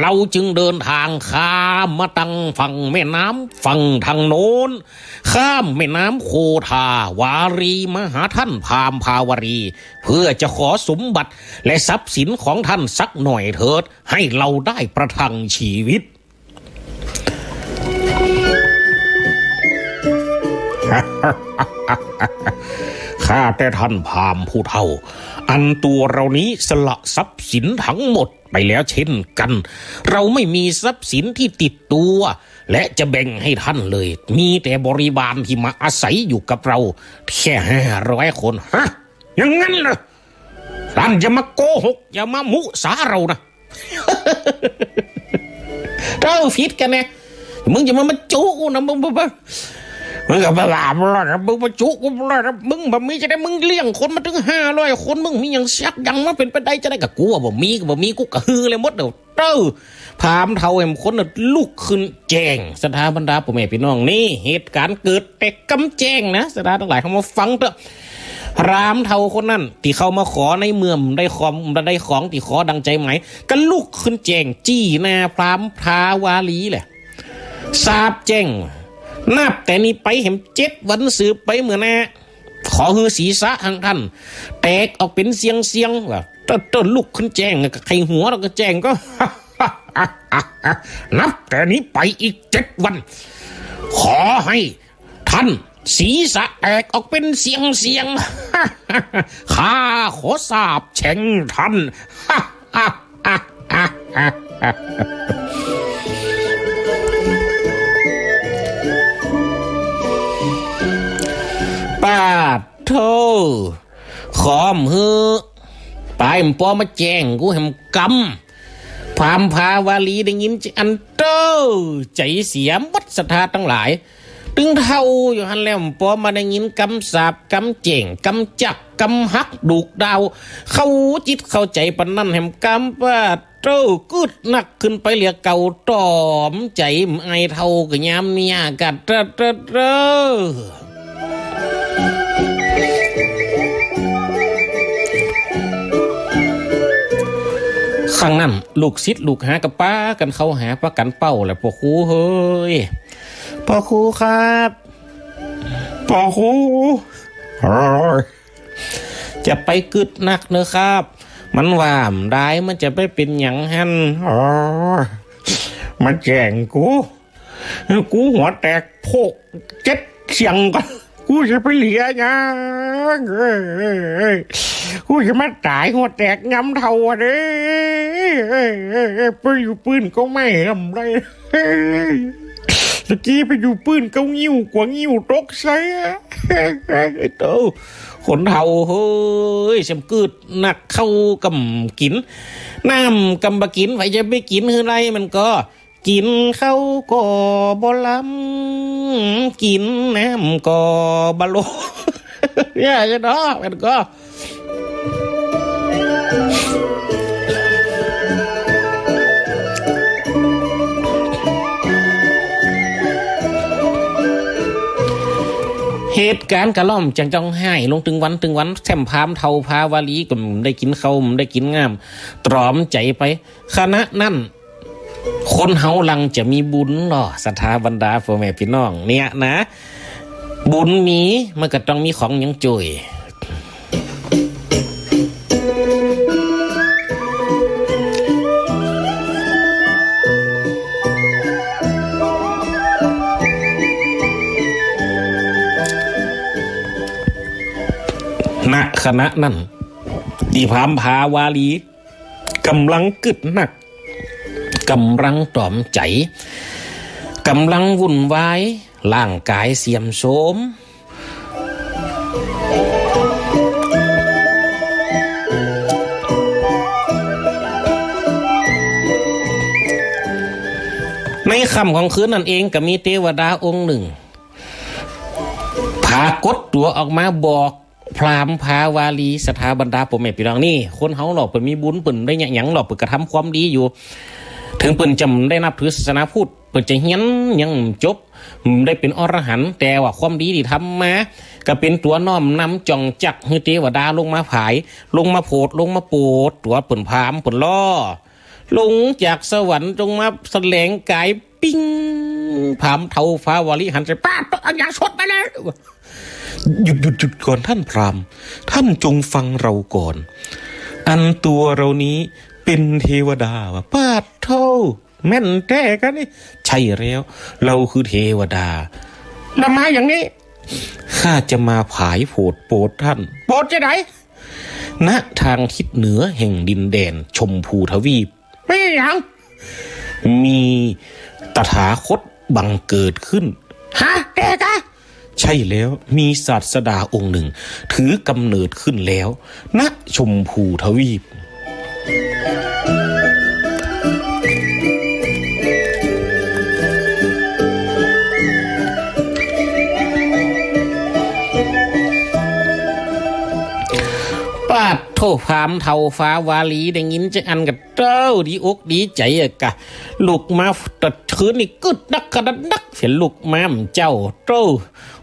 เราจึงเดินทางข้ามมาตังฝั่งแม่น้ำฝั่งทางโน้น ข้ามแม่น้ำโคธาวารีมาหาท่านพราหมณ์พาวารี เพื่อจะขอสมบัติและทรัพย์สินของท่านสักหน่อยเถิด ให้เราได้ประทังชีวิต ข้าแต่ท่านพราหมณ์ผู้เฒ่า อันตัวเรานี้สละทรัพย์สินทั้งหมดไปแล้วเช่นกัน เราไม่มีทรัพย์สินที่ติดตัว และจะแบ่งให้ท่านเลย มีแต่บริวารที่มาอาศัยอยู่กับเราแค่ห้าร้อยคน ฮะ อย่างนั้นเหรอ ท่านอย่ามาโกหก อย่ามามุสาเรานะ เต้าผิดกั๋นแน่ มึงอย่ามา มาจุกูนะ มึง มึง มึง มึงก็บ่าบ่รอดนะ มึงมาจุกูบ่รอดนะ มึงบ่มีจะได้ มึงเลี้ยงคนมาตึงห้าร้อยคน มึงมีหยังสักอย่าง มันเป๋นไปได้จะได้ ก็กูว่าบ่มี ก็บ่มี กูก็หื้อเลยหมดเด้อ เต้า พราหมณ์เฒ่าแหมคนน่ะลุกขึ้นแจ้ง ศรัทธาบรรดาป้อแม่ปี้น้อง นี่เหตุก๋ารณ์เกิดแต่กำแจ้งนะ ศรัทธาตังหลายเข้ามาฟังเต๊อะ พราหมณ์เฒ่าคนนั้นตี้เข้ามาขอในเมื่อบ่ได้ของ บ่ได้ของตี้ขอดังใจ๋หมาย ก็ลุกขึ้นแจ้งจี้หน้าพราหมณ์พาวารีแหละ สาปแจ้ง นับแต่นี้ไปแหมเจ็ดวันสืบไปเมื่อหน้า ขอหื้อศีรษะของท่านแตกออกเป๋นเสี้ยงๆ ว่า เต้า เต้าลุกขึ้นแจ้ง ใค่หัวแล้วก็แจ้งก็ นับแต่นี้ไปอีกเจ็ดวัน ขอให้ท่านศีรษะแตกออกเป๋นเสี้ยงๆ ข้าขอสาปแช่งท่าน ปาดโธ่ ขอบ่หื้อ ปายบ่ปอมาแจ้งกูแหมกำ พราหมณ์พาวารีได้ยินอันเต้า ใจ๋เสียหมด ศรัทธาตังหลาย ตึงเฒ่าอยู่หั้นแล้ว บ่ปอมาได้ยินกำสาป กำแจ้ง กำจัก กำหัก ดุดาว เข้าจิตเข้าใจ๋ปานนั้นแหมกำ ปาดโธ่ กึ๊ดนักขึ้นไปเหลือเก่า ต๋อมใจ๋ อ้ายเฒ่าก็ยามนี้กะ เต้อ เต้อ เต้อ ครั้งนั้นลูกศิษย์ลูกหาก็ปากั๋นเข้าหา ปากั๋นเป้าแหละ ป้อครูเฮย ป้อครูครับ ป้อครู จะไปกึ๊ดนักเน่อครับ มันว่าบ่ได้ มันจะไปเป๋นหยังหั้น อ๋อ มาแจ้งกู กูหัวแตกโพกเจ็ดเสี้ยงก่อ กูจะไปเหลือหยัง กูจะมาต๋ายหัวแตกยามเฒ่าอะเด้ ไปอยู่ปื้นก็ไม่ทำไร ตะกี้ไปอยู่ปื้นก็งิ้วกั๋วงิ้วตกใส่ โธ่ คนเฒ่าเฮย เสียมกึ๊ดนัก ข้าวก็บ่กิ๋น น้ำก็บ่กิ๋น ใผจะไปกิ๋นหื้อได้ มันก็ กิ๋นข้าวก็บ่ลำ กิ๋นน้ำก็บ่ลง เนี่ยจะเนาะ มันก็ เหตุก๋ารณ์กะล่อมจังจ้องฮ้ายลงตึงวันตึงวัน แถมพราหมณ์เฒ่าพาวารีก็บ่ได้กิ๋นข้าว บ่ได้กิ๋นน้ำ ต๋อมใจ๋ไป ขณะนั้น คนเฮาหลังจะมีบุญเนาะ ศรัทธาบรรดาป้อแม่ปี้น้อง เนี่ยนะ บุญมี มันก็ต้องมีของหยังจ้วย ณ ขณะนั้น ตี้พราหมณ์พาวารี ก่ำลังกึ๊ดนัก ก่ำลังต๋อมใจ๋ ก่ำลังวุ่นวาย ร่างก๋ายเสียมโทรม ใน ในค่ำของคืนนั้นเองก็มีเตวดาองค์นึ่ง ผากฏตั๋วออกมาบอกพราหมณ์พาวาลี ศรัทธาบรรดาป้อแม่ปี้น้อง นี่ คนเฮาลอเปิ้นมีบุญ เปิ้นได้หยังลอ เปิ้นกระทำความดีอยู่ เถิงเปิ้นจะได้นับถือศาสนาพุทธ เปิ้นจะเฮียนยังบ่จบ ได้เป๋นอรหันต์ แต่ว่าความดีตี้ทำมา ก็เป๋นตั๋วน้อมนำจ่องจักหื้อเตวดาลงมาผาย ลงมาโผด ลงมาโปรดตั๋วเปิ้น พราหมณ์เปิ้นลอ ลงจากสวรรค์ลงมาแสดงกายปิ้ง พราหมณ์เฒ่าพาวาลีหันไป ป๊าด อันหยังสดมาแล้ว หยุด หยุด หยุดก่อนท่านพราหมณ์ ท่านจงฟังเราก่อน อันตัวเรานี้เป๋นเตวดา ว่า ป๊าดโธ่ แม่นแต๊กะนี่ ใช่แล้ว เฮาคือเตวดา แล้วมาหยังนี้ ข้าจะมาผายโผดโปรดท่าน โปรดจะใด ณ ทางทิศเหนือแห่งดินแดนชมพูทวีป มีหยัง มีตถาคตบังเกิดขึ้น ฮะ แต๊กะ ใช่แล้ว มีศาสดาองค์นึ่ง ถือกำเนิดขึ้นแล้ว ณ ชมพูทวีป ป๊าดโธ่ พราหมณ์เฒ่าพาวาลีได้ยินจักอันก็ เต้า ดีอกดีใจ๋อะกะ ลุกมาตะคืนนี่กึ๊ดนักกะนัก เสียงลุกมาเจ้า เต้า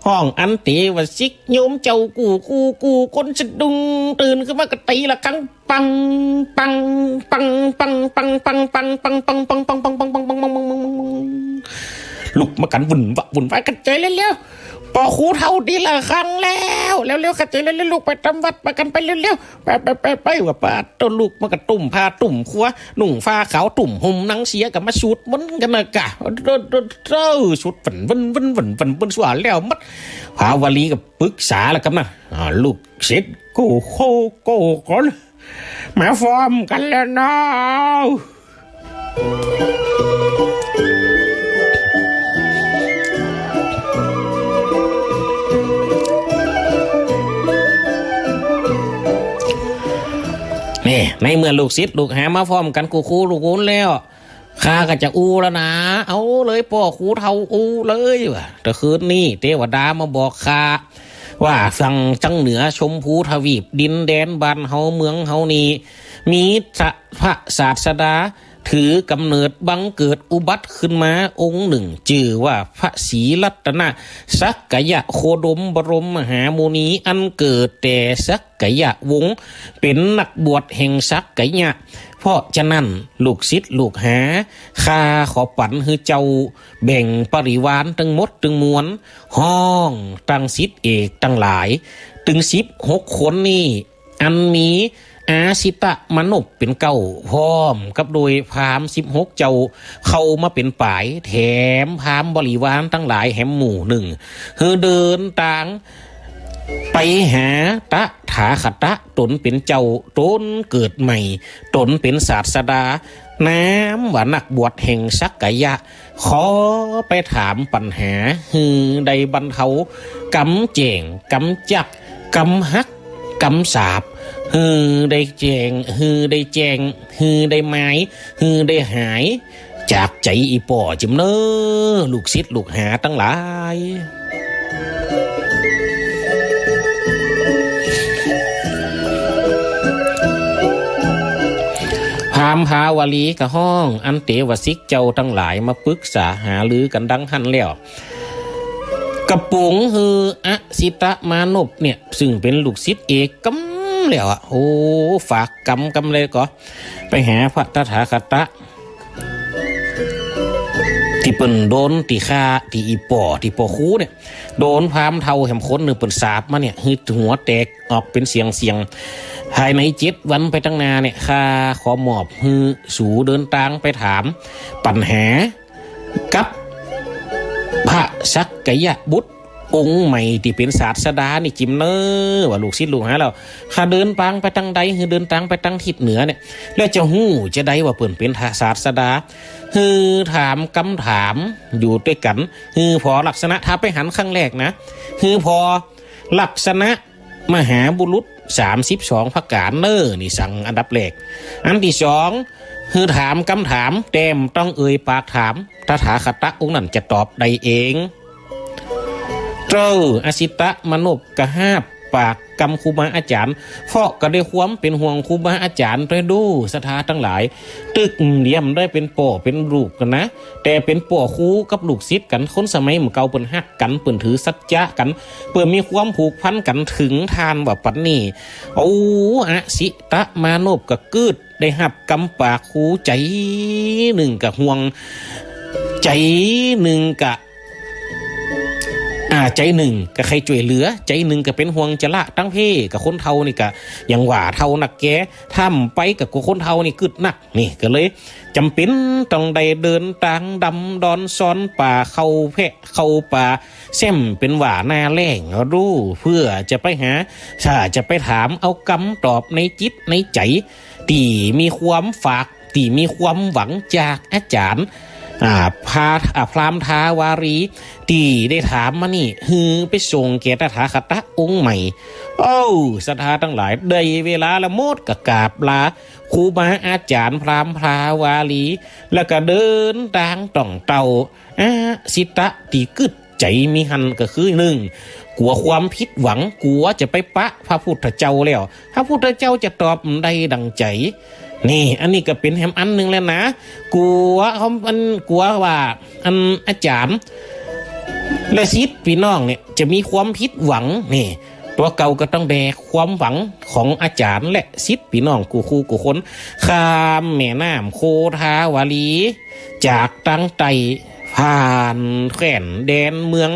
ฮ้องอันเตวสิก โยมเจ้ากู้ กู้ กู้ คนสะดุ้งตื่นขึ้นมาก็ตีระฆัง ปัง ปัง ปัง ลุกมากั๋นวุ่นวะ วุ่นวายกั๋นใจ๋เร็วๆ ป้อครูเฒ่าตีระฆังแล้ว เร็วๆ กั๋นใจ๋เร็วๆ ลุกไปต๋ามวัด ปากั๋นไปเร็วๆ ไป ไป ไป ไป ว่าป๊าดโธ่ ลุกมาก็ตุ้มผ้าตุ้มครัว นุ่งผ้าขาวตุ้มห่มหนังเสียก็มาสูดมนต์กั๋นนะกะ โธ่ โธ่ โธ่ สูดฟั่นเวิ้น เวิ้น เวิ้น ฟั่นเวิ้น สั่วแล้วหมด พาวาลีก็ปึกษาแล้วกั๋นนะ อ่า ลูกศิษย์กู้ กู้ กู้ ก่อน มาฟ้อมกั๋นแล้วเนาะ นี่ ในเมื่อลูกศิษย์ลูกหามาฟ้อมกั๋นกู้ กู้ กู้ กู้แล้ว ข้าก็จะอู้แล้วนะ เอาเลยป้อครูเฒ่า อู้เลย ว่า ตะคืนนี้เตวดามาบอกข้า ว่าฝั่งตังเหนือชมพูทวีป ดินแดนบ้านเฮาเมืองเฮานี่ มีพระศาสดาถือกำเนิดบังเกิดอุบัติขึ้นมาองค์นึ่ง จื้อว่าพระศรีรัตนสักยะโคดมบรมมหามุนี อันเกิดแต่สักยะวงศ์ เป๋นนักบวชแห่งสักยะ เพราะฉะนั้นลูกศิษย์ลูกหา ข้าขอปั๋นหื้อเจ้าแบ่งบริวารตึงหมดตึงมวล ฮ้องตึงศิษย์เอกตังหลาย ตึงสิบหกคนนี้ อันมีอาสิตมานพเป๋นเก๊า พร้อมกับโดยพราหมณ์สิบหกเจ้า เข้ามาเป๋นป๋าย แถมพราหมณ์บริวารตังหลายแหมหมู่นึ่ง หื้อเดินตาง ไปหาตถาคตะ ต๋นเป๋นเจ้า ต๋นเกิดใหม่ ต๋นเป๋นศาสดา นามว่านักบวชแห่งสักยะ ขอไปถามปัญหา หื้อได้บรรเทา ก๋ำแจ้ง ก๋ำจัก ก๋ำหัก ก๋ำสาป หื้อได้แจ้ง หื้อได้แจ้ง หื้อได้หมาย หื้อได้หาย จากใจ๋อี่ป้อจิมเน่อ ลูกศิษย์ลูกหาตังหลาย พราหมณ์พาวาลีก็ฮ้องอันเตวสิกเจ้าตังหลายมาปึกษาหารือกั๋นดังหั้นแล้ว ก็ป๋งหื้ออาสิตมานพเนี่ย ซึ่งเป๋นลูกศิษย์เอกกำแล้วอะ โอ้ ฝากกำกำเลยก็ ไปหาพระตถาคตะ ตี้เปิ้นโดนตี้ข้า ตี้อี่ป้อ ตี้ป้อครูเนี่ย โดนพราหมณ์เฒ่าแหมคนนึ่งเปิ้นสาปมาเนี่ย หื้อหัวแตกออกเป๋นเสี้ยงๆ ภายในเจ็ดวันไปตังหน้าเนี่ย ข้าขอมอบหื้อสูเดินตางไปถามปัญหากับพระสักยะบุตร องค์ใหม่ตี้เป๋นศาสดานี่จิมเน่อ ว่าลูกศิษย์ลูกหาแล้ว ข้าเดินตางไปตังใด หื้อเดินตางไปตังทิศเหนือเนี่ย แล้วจะฮู้จะใดว่าเปิ้นเป๋นศาสดา หื้อถามกำถามอยู่ตวยกั๋น หื้อผ่อลักษณะ ถ้าไปหันครั้งแรกนะ หื้อผ่อลักษณะมหาบุรุษสามสิบสองประก๋านเน่อ นี่สั่งอันดับแรก อันตี้สอง หื้อถามกำถาม แต่บ่ต้องเอ่ยปากถาม ตถาคตะองค์นั้นจะตอบได้เอง เจ้าอสิตมานพก็ฮาบปากกำครูบาอาจ๋ารย์ เพราะก็ด้วยความเป๋นห่วงครูบาอาจ๋ารย์ตวย ดูศรัทธาตังหลาย ตึกเดียมได้เป๋นป้อเป๋นลูกกั๋นนะ แต่เป๋นป้อครูกับลูกศิษย์กั๋น คนสมัยเมื่อเก่าเปิ้นฮักกั๋น เปิ้นถือสัจจะกั๋น เปิ้นมีความผูกพันกั๋นเถิงต้านว่าปั๋นนี้ โอ้ อสิตมานพก็กึ๊ด ได้ฮับกำปากครู ใจ๋นึ่งก็ห่วง ใจ๋นึ่งก็ อ่า ใจ๋นึ่งก็ใค่จ้วยเหลือ ใจ๋นึ่งก็เป๋นห่วงจะละตังเพ ก็คนเฒ่านี่ก็ยังว่าเฒ่านักแก่ ถ้าบ่ไปก็กั๋วคนเฒ่านี่กึ๊ดนัก นี่ก็เลยจ๋ำเป๋นต้องได้เดินตางดำดอนซอนป่า เข้าแพะเข้าป่า แซ้มเป๋นว่าหน้าแล้ง ดู เปื้อจะไปหา ถ้าจะไปถามเอากำตอบในจิตในใจ๋ ตี้มีความฝาก ตี้มีความหวังจากอาจ๋ารย์ อ่า พรา อ่า พราหมณ์ทาวารี ตี้ได้ถามมานี่ หื้อไปส่งแก่ตถาคตะองค์ใหม่ โอ้ ศรัทธาตังหลาย ได้เวลาละหมด ก็กราบลาครูบาอาจ๋ารย์พราหมณ์ทาวารี แล้วก็เดินตางต่องเต้า อสิตะตี้กึ๊ดใจ๋มีหั้นก็คือ นึ่ง กั๋วความผิดหวัง กั๋วจะไปปะพระพุทธเจ้าแล้ว พระพุทธเจ้าจะตอบบ่ได้ดั่งใจ๋ นี่ อันนี้ก็เป๋นแหมอันนึ่งแล้วนะ กั๋วเขา อัน กั๋วว่า อัน อาจ๋ารย์ และศิษย์ปี้น้องเนี่ยจะมีความผิดหวัง นี่ ตั๋วเก่าก็ต้องแบกความหวังของอาจ๋ารย์และศิษย์ปี้น้องกู้คู่กู้คน ข้ามแม่น้ำโคทาวารี จากตางใต้ ผ่านแคว้นแดนเมือง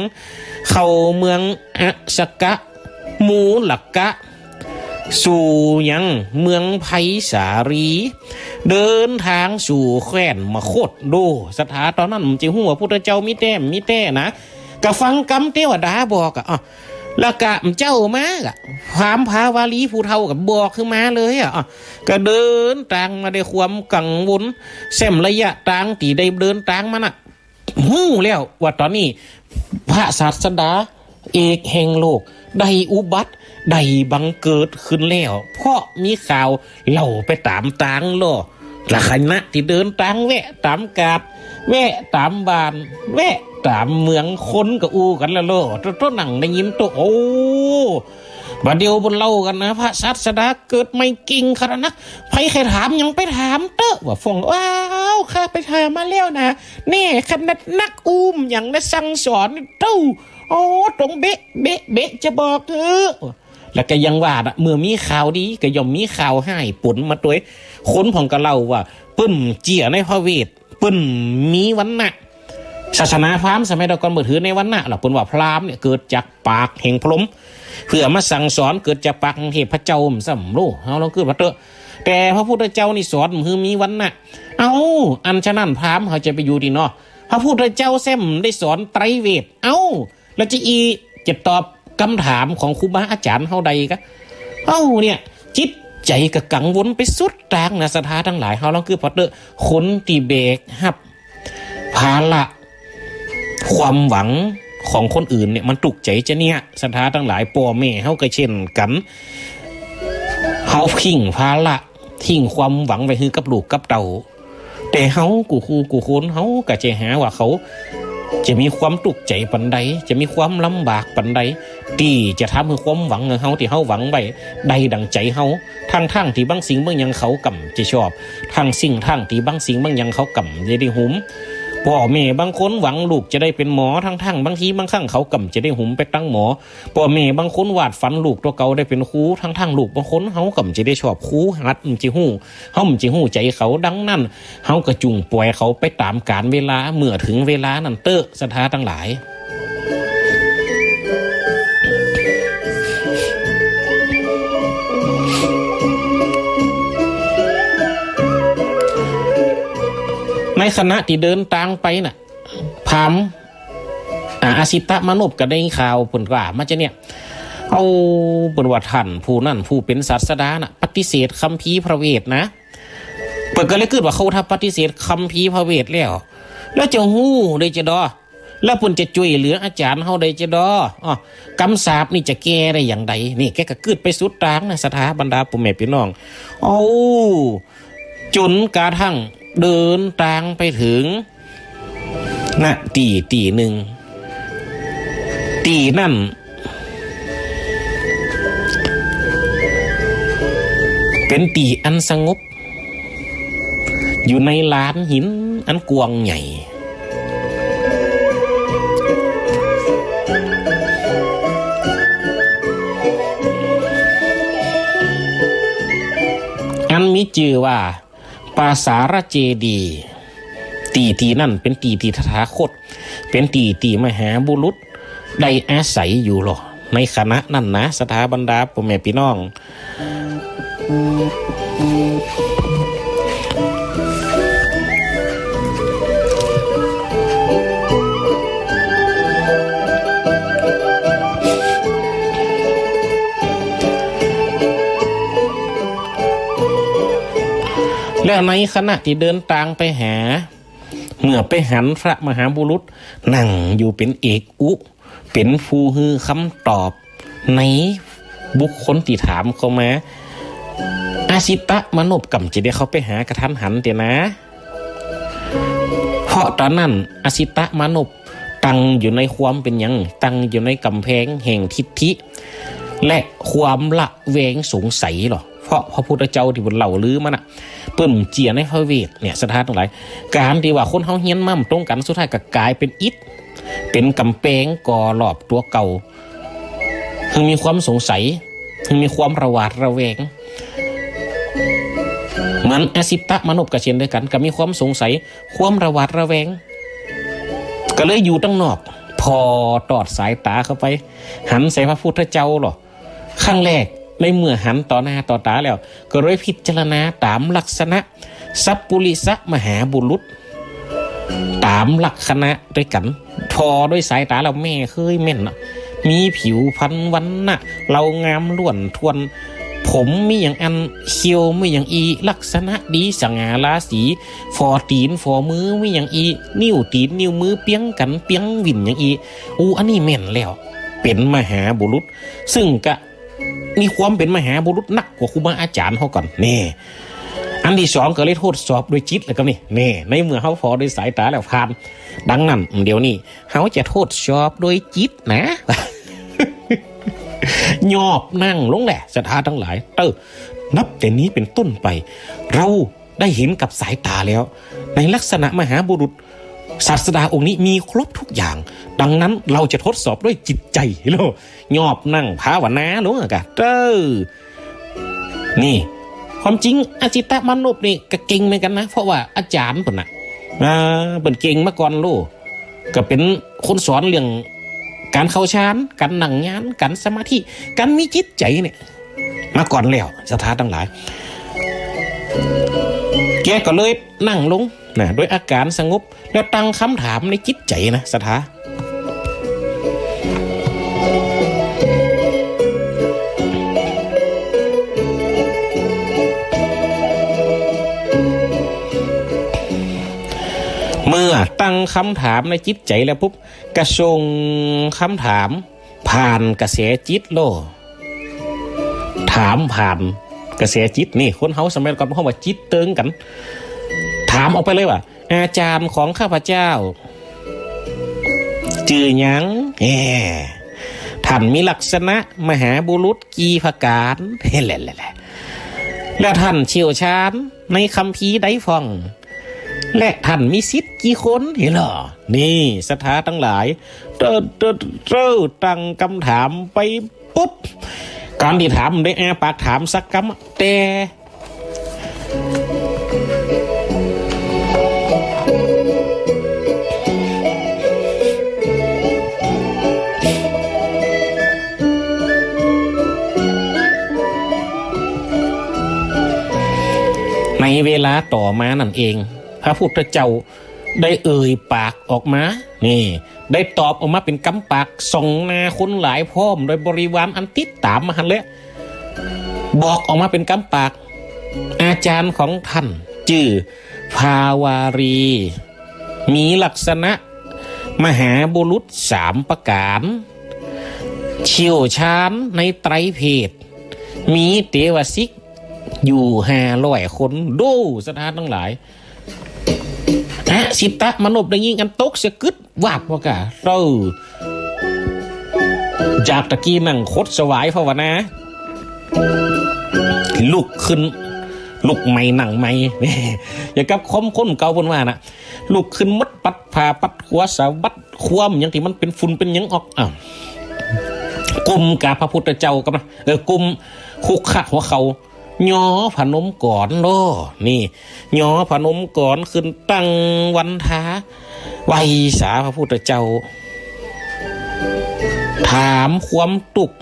เข้าเมืองอสกะ มูลกะ สู่ยังเมืองไพศาลี เดินตางสู่แคว้นมคธ ดู ศรัทธาต๋อนนั้นบ่ใจ้ฮู้ว่าพุทธเจ้ามีแต๊บ่มีแต๊นะ ก็ฟังกำเตวดาบอกอะ อ้อ แล้วก็บ่เจ้ามาอะ พราหมณ์ทาวารีผู้เฒ่าก็บอกขึ้นมาเลยอะ อ้อ ก็เดินตางมาด้วยความกังวล แซ้มระยะตางตี้ได้เดินตางมาน่ะ ฮู้แล้วว่าต๋อนนี้พระศาสดาเอกแห่งโลกได้อุบัติ ได้บังเกิดขึ้นแล้ว เพราะมีข่าวเล่าไปต๋ามตางลอ ละขณะตี้เดินตางแวะต๋ามกาด แวะต๋ามบ้าน แวะต๋ามเมือง คนก็อู้กั๋นละลอ โต้ โต้นั่งได้ยินโต้ โอ้ บ่าเดี่ยวเปิ้นเล่ากั๋นนะ พระศาสดาเกิดใหม่เก่งขนาดนัก ใผใค่ถามหยังไปถามเต๊อะ ว่าฟ้อง อ้าว ข้าไปถามมาแล้วนะ แน่ขนาดนัก อู้บ่หยังนะ สั่งสอนเต๊อะ โอ้ ตรงเบ๊ะ เบ๊ะ เบ๊ะ จะบอกเต๊อะ แล้วก็ยังว่าน่ะ เมื่อมีข่าวดีก็ย่อมมีข่าวฮ้ายป๋นมาตวย คนพ่องก็เล่าว่า เปิ้นเจื้อในพระเวท เปิ้นมีวรรณะ ศาสนาพราหมณ์สมัยตะก่อนบ่ถือในวรรณะหรอก เปิ้นว่าพราหมณ์เนี่ยเกิดจากปากแห่งพรหม เปื้อมาสั่งสอน เกิดจากปากแห่งเทพเจ้า บ่สำรู้ เฮาลองกึ๊ดว่าเต๊อะ แต่พระพุทธเจ้านี่สอนบ่หื้อมีวรรณะ เอ้า อันฉะนั้นพราหมณ์เฮาจะไปอยู่ตี้ใดเนาะ พระพุทธเจ้าแซ้มได้สอนไตรเวท เอ้า แล้วจะอี้จะตอบกำถามของครูบาอาจ๋ารย์เฮาได้กะ เอ้า เนี่ย จิตใจ๋ก็กังวลไปสุดตางนะ ศรัทธาตังหลาย เฮาลองกึ๊ดว่าเต๊อะ คนตี้แบกฮับภาระความหวังของคนอื่นเนี่ย มันตุ๊กใจ๋จะเนี่ย ศรัทธาตังหลาย ป้อแม่เฮาก็เช่นกั๋น เฮาทิ้งภาระ ทิ้งความหวังไว้หื้อกับลูกกับเต้า แต่เฮากู้คู่กู้คน เฮาก็จะหาว่าเขาจะมีความตุ๊กใจ๋ปานใด จะมีความลำบากปานใด ตี้จะทำหื้อความหวังของเฮาตี้เฮาหวังไว้ได้ดั่งใจ๋เฮา ตังๆ ตี้บางสิ่งบางอย่างเขาก่ำจะชอบ ตังๆ ตี้บางสิ่งบางอย่างเขาก่ำจะได้หุม ป้อแม่บางคนหวังลูกจะได้เป๋นหมอ ตังๆ บางทีบางครั้งเขาก่ำจะได้หุมไปตังหมอ ป้อแม่บางคนวาดฝันลูกตั๋วเก่าได้เป๋นครู ตังๆ ลูกบางคนเฮาก่ำจะได้ชอบครู หัดบ่จะฮู้ เฮาบ่จะฮู้ใจ๋เขา ดังนั้น เฮาก็จุ่งป่อยเขาไปต๋ามกาลเวลา เมื่อเถิงเวลานั้นเต๊อะ ศรัทธาตังหลาย ในขณะตี้เดินตางไปน่ะ พราหมณ์ อ่า อสิตมานพก็ได้ข่าวเปิ้นว่ามาจะเนี่ย เอ้า เปิ้นว่าต้านผู้นั้นผู้เป๋นศาสดาน่ะ ปฏิเสธคัมภีร์พระเวทนะ เปิ้นก็เลยกึ๊ดว่าเขาถ้าปฏิเสธคัมภีร์พระเวทแล้ว แล้วจะฮู้ได้จะดอ แล้วเปิ้นจะจ้วยเหลืออาจ๋ารย์เฮาได้จะดอ อ้อ กำสาปนี่จะแก้ได้อย่างใด นี่แกก็กึ๊ดไปสุดตางนะ ศรัทธาบรรดาป้อแม่ปี้น้อง เอ้า จ๋นกระทั่งเดินตางไปเถิง ณ ตี้ตี้นึ่ง ตี้นั้น เป๋นตี้อันสงบ อยู่ในลานหินอันกว้างใหญ่ อันมีจื้อว่า ปราสาทเจดีย์ ตี้ตี้นั้นเป๋นตี้ตี้ตถาคต เป๋นตี้ตี้มหาบุรุษได้อาศัยอยู่ลอ ในขณะนั้นนะ ศรัทธาบรรดาป้อแม่ปี้น้อง แล้วในขณะตี้เดินตางไปหา เมื่อไปหันพระมหาบุรุษนั่งอยู่เป๋นเอกอุ เป๋นผู้หื้อคำตอบในบุคคลตี้ถามเข้ามา อสิตมานพก่ำจะได้เข้าไปหากะทันหันเตียนะ เพราะต๋อนนั้นอสิตมานพตั้งอยู่ในความเป๋นหยัง ตั้งอยู่ในก๋ำแพงแห่งทิฏฐิ และความระแวงสงสัยลอ เพราะพระพุทธเจ้าตี้เปิ้นเล่าลือมาน่ะ เปิ้นเจียในพระเวทเนี่ย ศรัทธาตังหลาย ก๋านตี้ว่าคนเฮาเฮียนมาบ่ตรงกั๋น สุดท้ายก็ก๋ายเป๋นอิฐ เป๋นก๋ำแพงก่อรอบตั๋วเก่า หื้อมีความสงสัย หื้อมีความระหวาดระแวง เหมือนอสิตมานพก็เช่นเดียวกั๋น ก็มีความสงสัย ความระหวาดระแวง ก็เลยอยู่ตังนอก ผ่อตอดสายต๋าเข้าไป หันใส่พระพุทธเจ้าลอ ครั้งแรกในเมื่อหันต่อหน้าต่อต๋าแล้ว ก็เลยพิจารณาต๋ามลักษณะสัปปุริสมหาบุรุษ ต๋ามลักษณะตวยกั๋น ผ่อตวยสายต๋าแล้วแม่เฮยแม่นเนาะ มีผิวพรรณวรรณะ เลางามล้วนถ้วน ผมมีอย่างอั้น เขี้ยวมีอย่างอี้ ลักษณะดีสง่าราศี ฝ่อตี๋นฝ่อมือมีอย่างอี้ นิ้วตี๋นนิ้วมือเปียงกั๋นเปียงหวิ่นอย่างอี้ อู้ อันนี้แม่นแล้ว เป๋นมหาบุรุษ ซึ่งกะ มีความเป๋นมหาบุรุษนักกว่าครูบาอาจ๋ารย์เฮาก่อน แน่ อันตี้สองก็เลยทดสอบโดยจิตแล้วก็นี่ แน่ ในเมื่อเฮาผ่อโดยสายต๋าแล้วผ่าน ดังนั้น เดี๋ยวนี้เฮาจะทดสอบโดยจิตนะ ยอบนั่งลงแหละ ศรัทธาตังหลาย เออ นับแต่นี้เป๋นต้นไป เรา ได้เห็นกับสายต๋าแล้ว ในลักษณะมหาบุรุษ ศาสดาองค์นี้มีครบทุกอย่าง ดังนั้นเราจะทดสอบด้วยจิตใจ ยอบนั่งภาวนาลงอะกะ เออ นี่ ความจริงอสิตมานพนี่ก็เก่งเหมือนกั๋นนะ เพราะว่าอาจ๋ารย์เปิ้นน่ะ อ่า เปิ้นเก่งมาก่อนโล ก็เป๋นคนสอนเรื่องก๋านเข้าฌาน ก๋านนั่งญาณ ก๋านสมาธิ ก๋านมีจิตใจ๋เนี่ย มาก่อนแล้ว ศรัทธาตังหลาย แกก็เลยนั่งลงนะ โดยอาก๋ารสงบ แล้วตั้งกำถามในจิตใจ๋นะ ศรัทธา เมื่อตั้งกำถามในจิตใจ๋แล้วปุ๊บ ก็ส่งกำถามผ่านกระแสจิตโลด ถามผ่านกระแสจิต นี่ คนเฮาสมัยก่อนเฮาว่าจิตเติงกั๋น ถามออกไปเลยว่า อาจ๋ารย์ของข้าพเจ้า จื้อหยัง แหม ท่านมีลักษณะมหาบุรุษกี่ประก๋าน แหละๆๆ แล้วท่านเชี่ยวชาญในคัมภีร์ใดพ่อง และท่านมีศิษย์กี่คน หันก่อ นี่ ศรัทธาตังหลาย เต้อ เต้อ เต้อ ตั้งกำถามไปปุ๊บ ก๋านตี้ถามได้อ้าปากถามสักกำ แต่ ในเวลาต่อมานั้นเอง พระพุทธเจ้าได้เอ่ยปากออกมา นี่ ได้ตอบออกมาเป๋นกำปาก ส่องหน้าคนหลายพร้อมโดยบริวารอันติดต๋ามมาหั้นแหละ บอกออกมาเป๋นกำปาก อาจ๋ารย์ของท่านจื้อพาวารี มีลักษณะมหาบุรุษสามประก๋าน เชี่ยวชาญในไตรเพศ มีเตวสิกอยู่ห้าร้อยคน ดู ศรัทธาตังหลาย อสิตมนพได้ยินอั้นตกสะกึด วาบว่าก้า เออ จากตะกี้นั่งขดสวายภาวนา ลุกขึ้น ลุกใหม่นั่งใหม่ อย่างกับคนเก่าเปิ้นว่าน่ะ ลุกขึ้นหมด ปัดผ้าปัดหัว สะบัดความหยังตี้มันเป๋นฝุ่นเป๋นหยังออก อ้าว กุมกาบพระพุทธเจ้ากับ เออ กุมคุกเข่าหัวเข่า ยอผนมก๋อนโล นี่ ยอผนมก๋อนขึ้นตั้งวันทา ไหว้สาพระพุทธเจ้า ถามความตุ๊กข์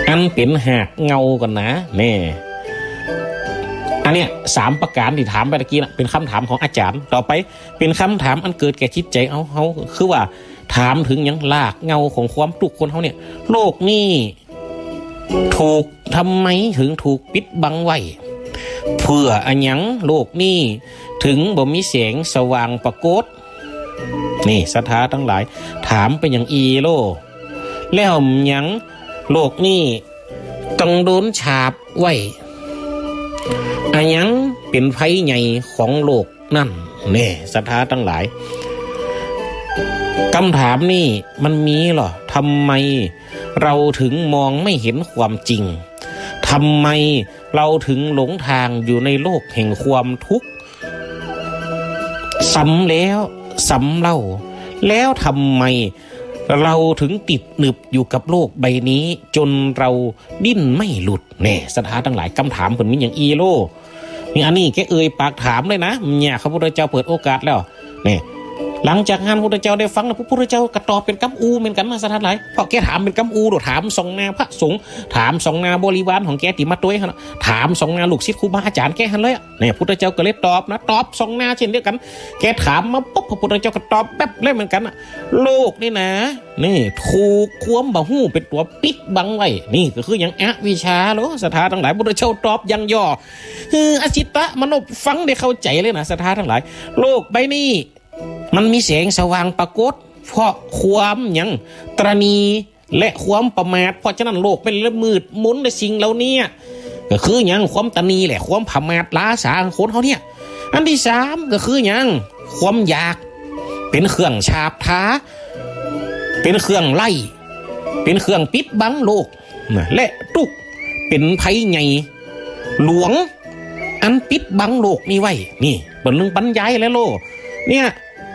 อันเป๋นหากเหง้าก่อนนะ แน่ อันเนี้ยสามประก๋านตี้ถามไปตะกี้น่ะ เป๋นกำถามของอาจ๋ารย์ ต่อไปเป๋นกำถามอันเกิดแก่จิตใจ๋เฮา เฮา คือว่า ถามเถิงหยัง รากเหง้าของความตุ๊กข์คนเฮาเนี่ย โลกนี้ถูก ทำไมเถิงถูกปิดบังไว้ เปื้ออะหยังโลกนี้เถิงบ่มีแสงสว่างปรากฏ นี่ศรัทธาตังหลาย ถามไปหยังอี้โล แล้วหยังโลกนี้ต้องโดนฉาบไว้ อะหยังเป๋นภัยใหญ่ของโลก นั่นแน่ ศรัทธาตังหลาย กำถามนี้มันมีเหรอ ทำไมเราเถิงมองไม่เห็นความจริง ทำไมเราเถิงหลงทางอยู่ในโลกแห่งความทุกข์ ซ้ำแล้วซ้ำเล่า แล้วทำไมเราเถิงติดหนึบอยู่กับโลกใบนี้ จ๋นเราดิ้นไม่หลุด แน่ ศรัทธาตังหลาย กำถามเปิ้นมีหยังอี้โล นี่ อันนี้แกเอ่ยปากถามเลยนะ เนี่ย พระพุทธเจ้าเปิดโอกาสแล้ว นี่ หลังจากนั้นพระพุทธเจ้าได้ฟังแล้ว พระพุทธเจ้าก็ตอบเป๋นกำอู้เหมือนกั๋นนะ ศรัทธาตังหลาย เพราะแกถามเป๋นกำอู้โดด ถามส่องหน้าพระสงฆ์ ถามส่องหน้าบริวารของแกตี้มาตวยหั้นน่ะ ถามส่องหน้าลูกศิษย์ครูบาอาจ๋ารย์แกหั้นเลยอะ นี่ พุทธเจ้าก็เลยตอบนะ ตอบส่องหน้าเช่นเดียวกั๋น แกถามมาปุ๊บ พระพุทธเจ้าก็ตอบแป๊บเลยเหมือนกั๋นน่ะ โลกนี่นะ นี่ ถูกความบ่ฮู้เป๋นตั๋วปิดบังไว้ นี่ก็คือหยัง อวิชชาโล ศรัทธาตังหลาย พุทธเจ้าตอบอย่างย่อ หื้ออสิตมนพฟังได้เข้าใจ๋เลยนะ ศรัทธาตังหลาย โลกใบนี้มันมีแสงสว่างปรากฏ เพราะความหยัง ตระหนี่และความประมาท เพราะฉะนั้นโลกมันเลยมืดมนในสิ่งเหล่านี้ ก็คือหยัง ความตระหนี่แหละ ความประมาทล้าสาของคนเฮาเนี่ย อันตี้สามก็คือหยัง ความอยาก เป๋นเครื่องฉาบทา เป๋นเครื่องไล่ เป๋นเครื่องปิดบังโลกนะ และตุ๊กข์เป๋นภัยใหญ่หลวง อันปิดบังโลกนี้ไว้ นี่ เปิ้นเถิงบรรยายแล้วโล เนี่ย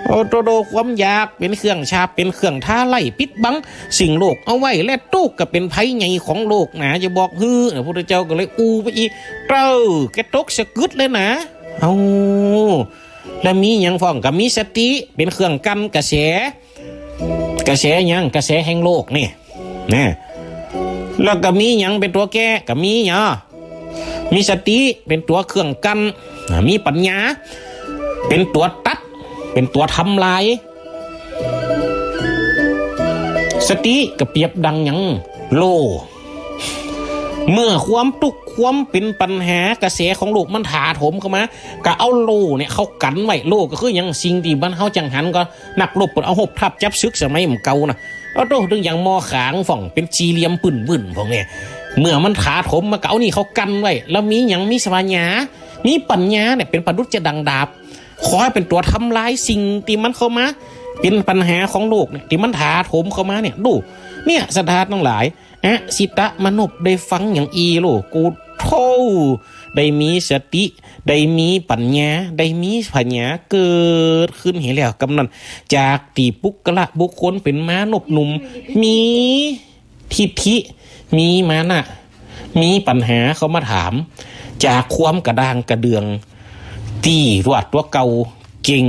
โอ้โตโต ความอยากเป๋นเครื่องฉาบ เป๋นเครื่องทาไล่ปิดบังสิ่งโลกเอาไว้ และตุ๊กข์ก็เป๋นภัยใหญ่ของโลกนะ จะบอกหื้อนะ พุทธเจ้าก็เลยอู้ไปอีก เต้า แกตกสะกึดเลยนะ เอ้า แล้วมีหยังพ่อง ก็มีสติเป๋นเครื่องกั้นกระแส กระแสหยัง กระแสแห่งโลกนี่ นะ แล้วก็มีหยังเป๋นตั๋วแก้ ก็มีหยัง มีสติเป๋นตั๋วเครื่องกั้น อ่า มีปัญญาเป๋นตั๋วตัด เป๋นตั๋วทำลาย สติก็เปรียบดังหยัง โล่ เมื่อความตุ๊กข์ ความเป๋นปัญหากระแสของโลกมันถาโถมเข้ามา ก็เอาโล่เนี่ยเข้ากั้นไว้ โล่ก็คือหยัง สิ่งตี้มันเฮาจั่งหัน ก็นักรบเปิ้นเอาฮบทัพจับศึกสมัยมันเก่านะ เอาโต้ ตึงอย่างมอขางพ่อง เป๋นสี่เหลี่ยมปื้นๆ พ่องเนี่ย เมื่อมันถาโถมมาก็เอานี่เข้ากั้นไว้ แล้วมีหยัง มีสะพาญา มีปัญญาเนี่ยเป๋นประดุจจะดังดาบ ขอหื้อเป๋นตั๋วทำลายสิ่งตี้มันเข้ามาเป๋นปัญหาของโลกเนี่ย ตี้มันถาโถมเข้ามาเนี่ย ดู เนี่ย ศรัทธาตังหลาย อสิตมนพได้ฟังอย่างอี้โล โกโธ่ ได้มีสติ ได้มีปัญญา ได้มีปัญญาเกิดขึ้นหื้อแล้ว กำนั้น จากตี้ปุคคละบุคคลเป๋นมานพหนุ่ม มีทิฐิ มีมานะ มีปัญหาเข้ามาถาม จากความกระด้างกระเดื่อง ตี้ว่าตั๋วเก่าเก่ง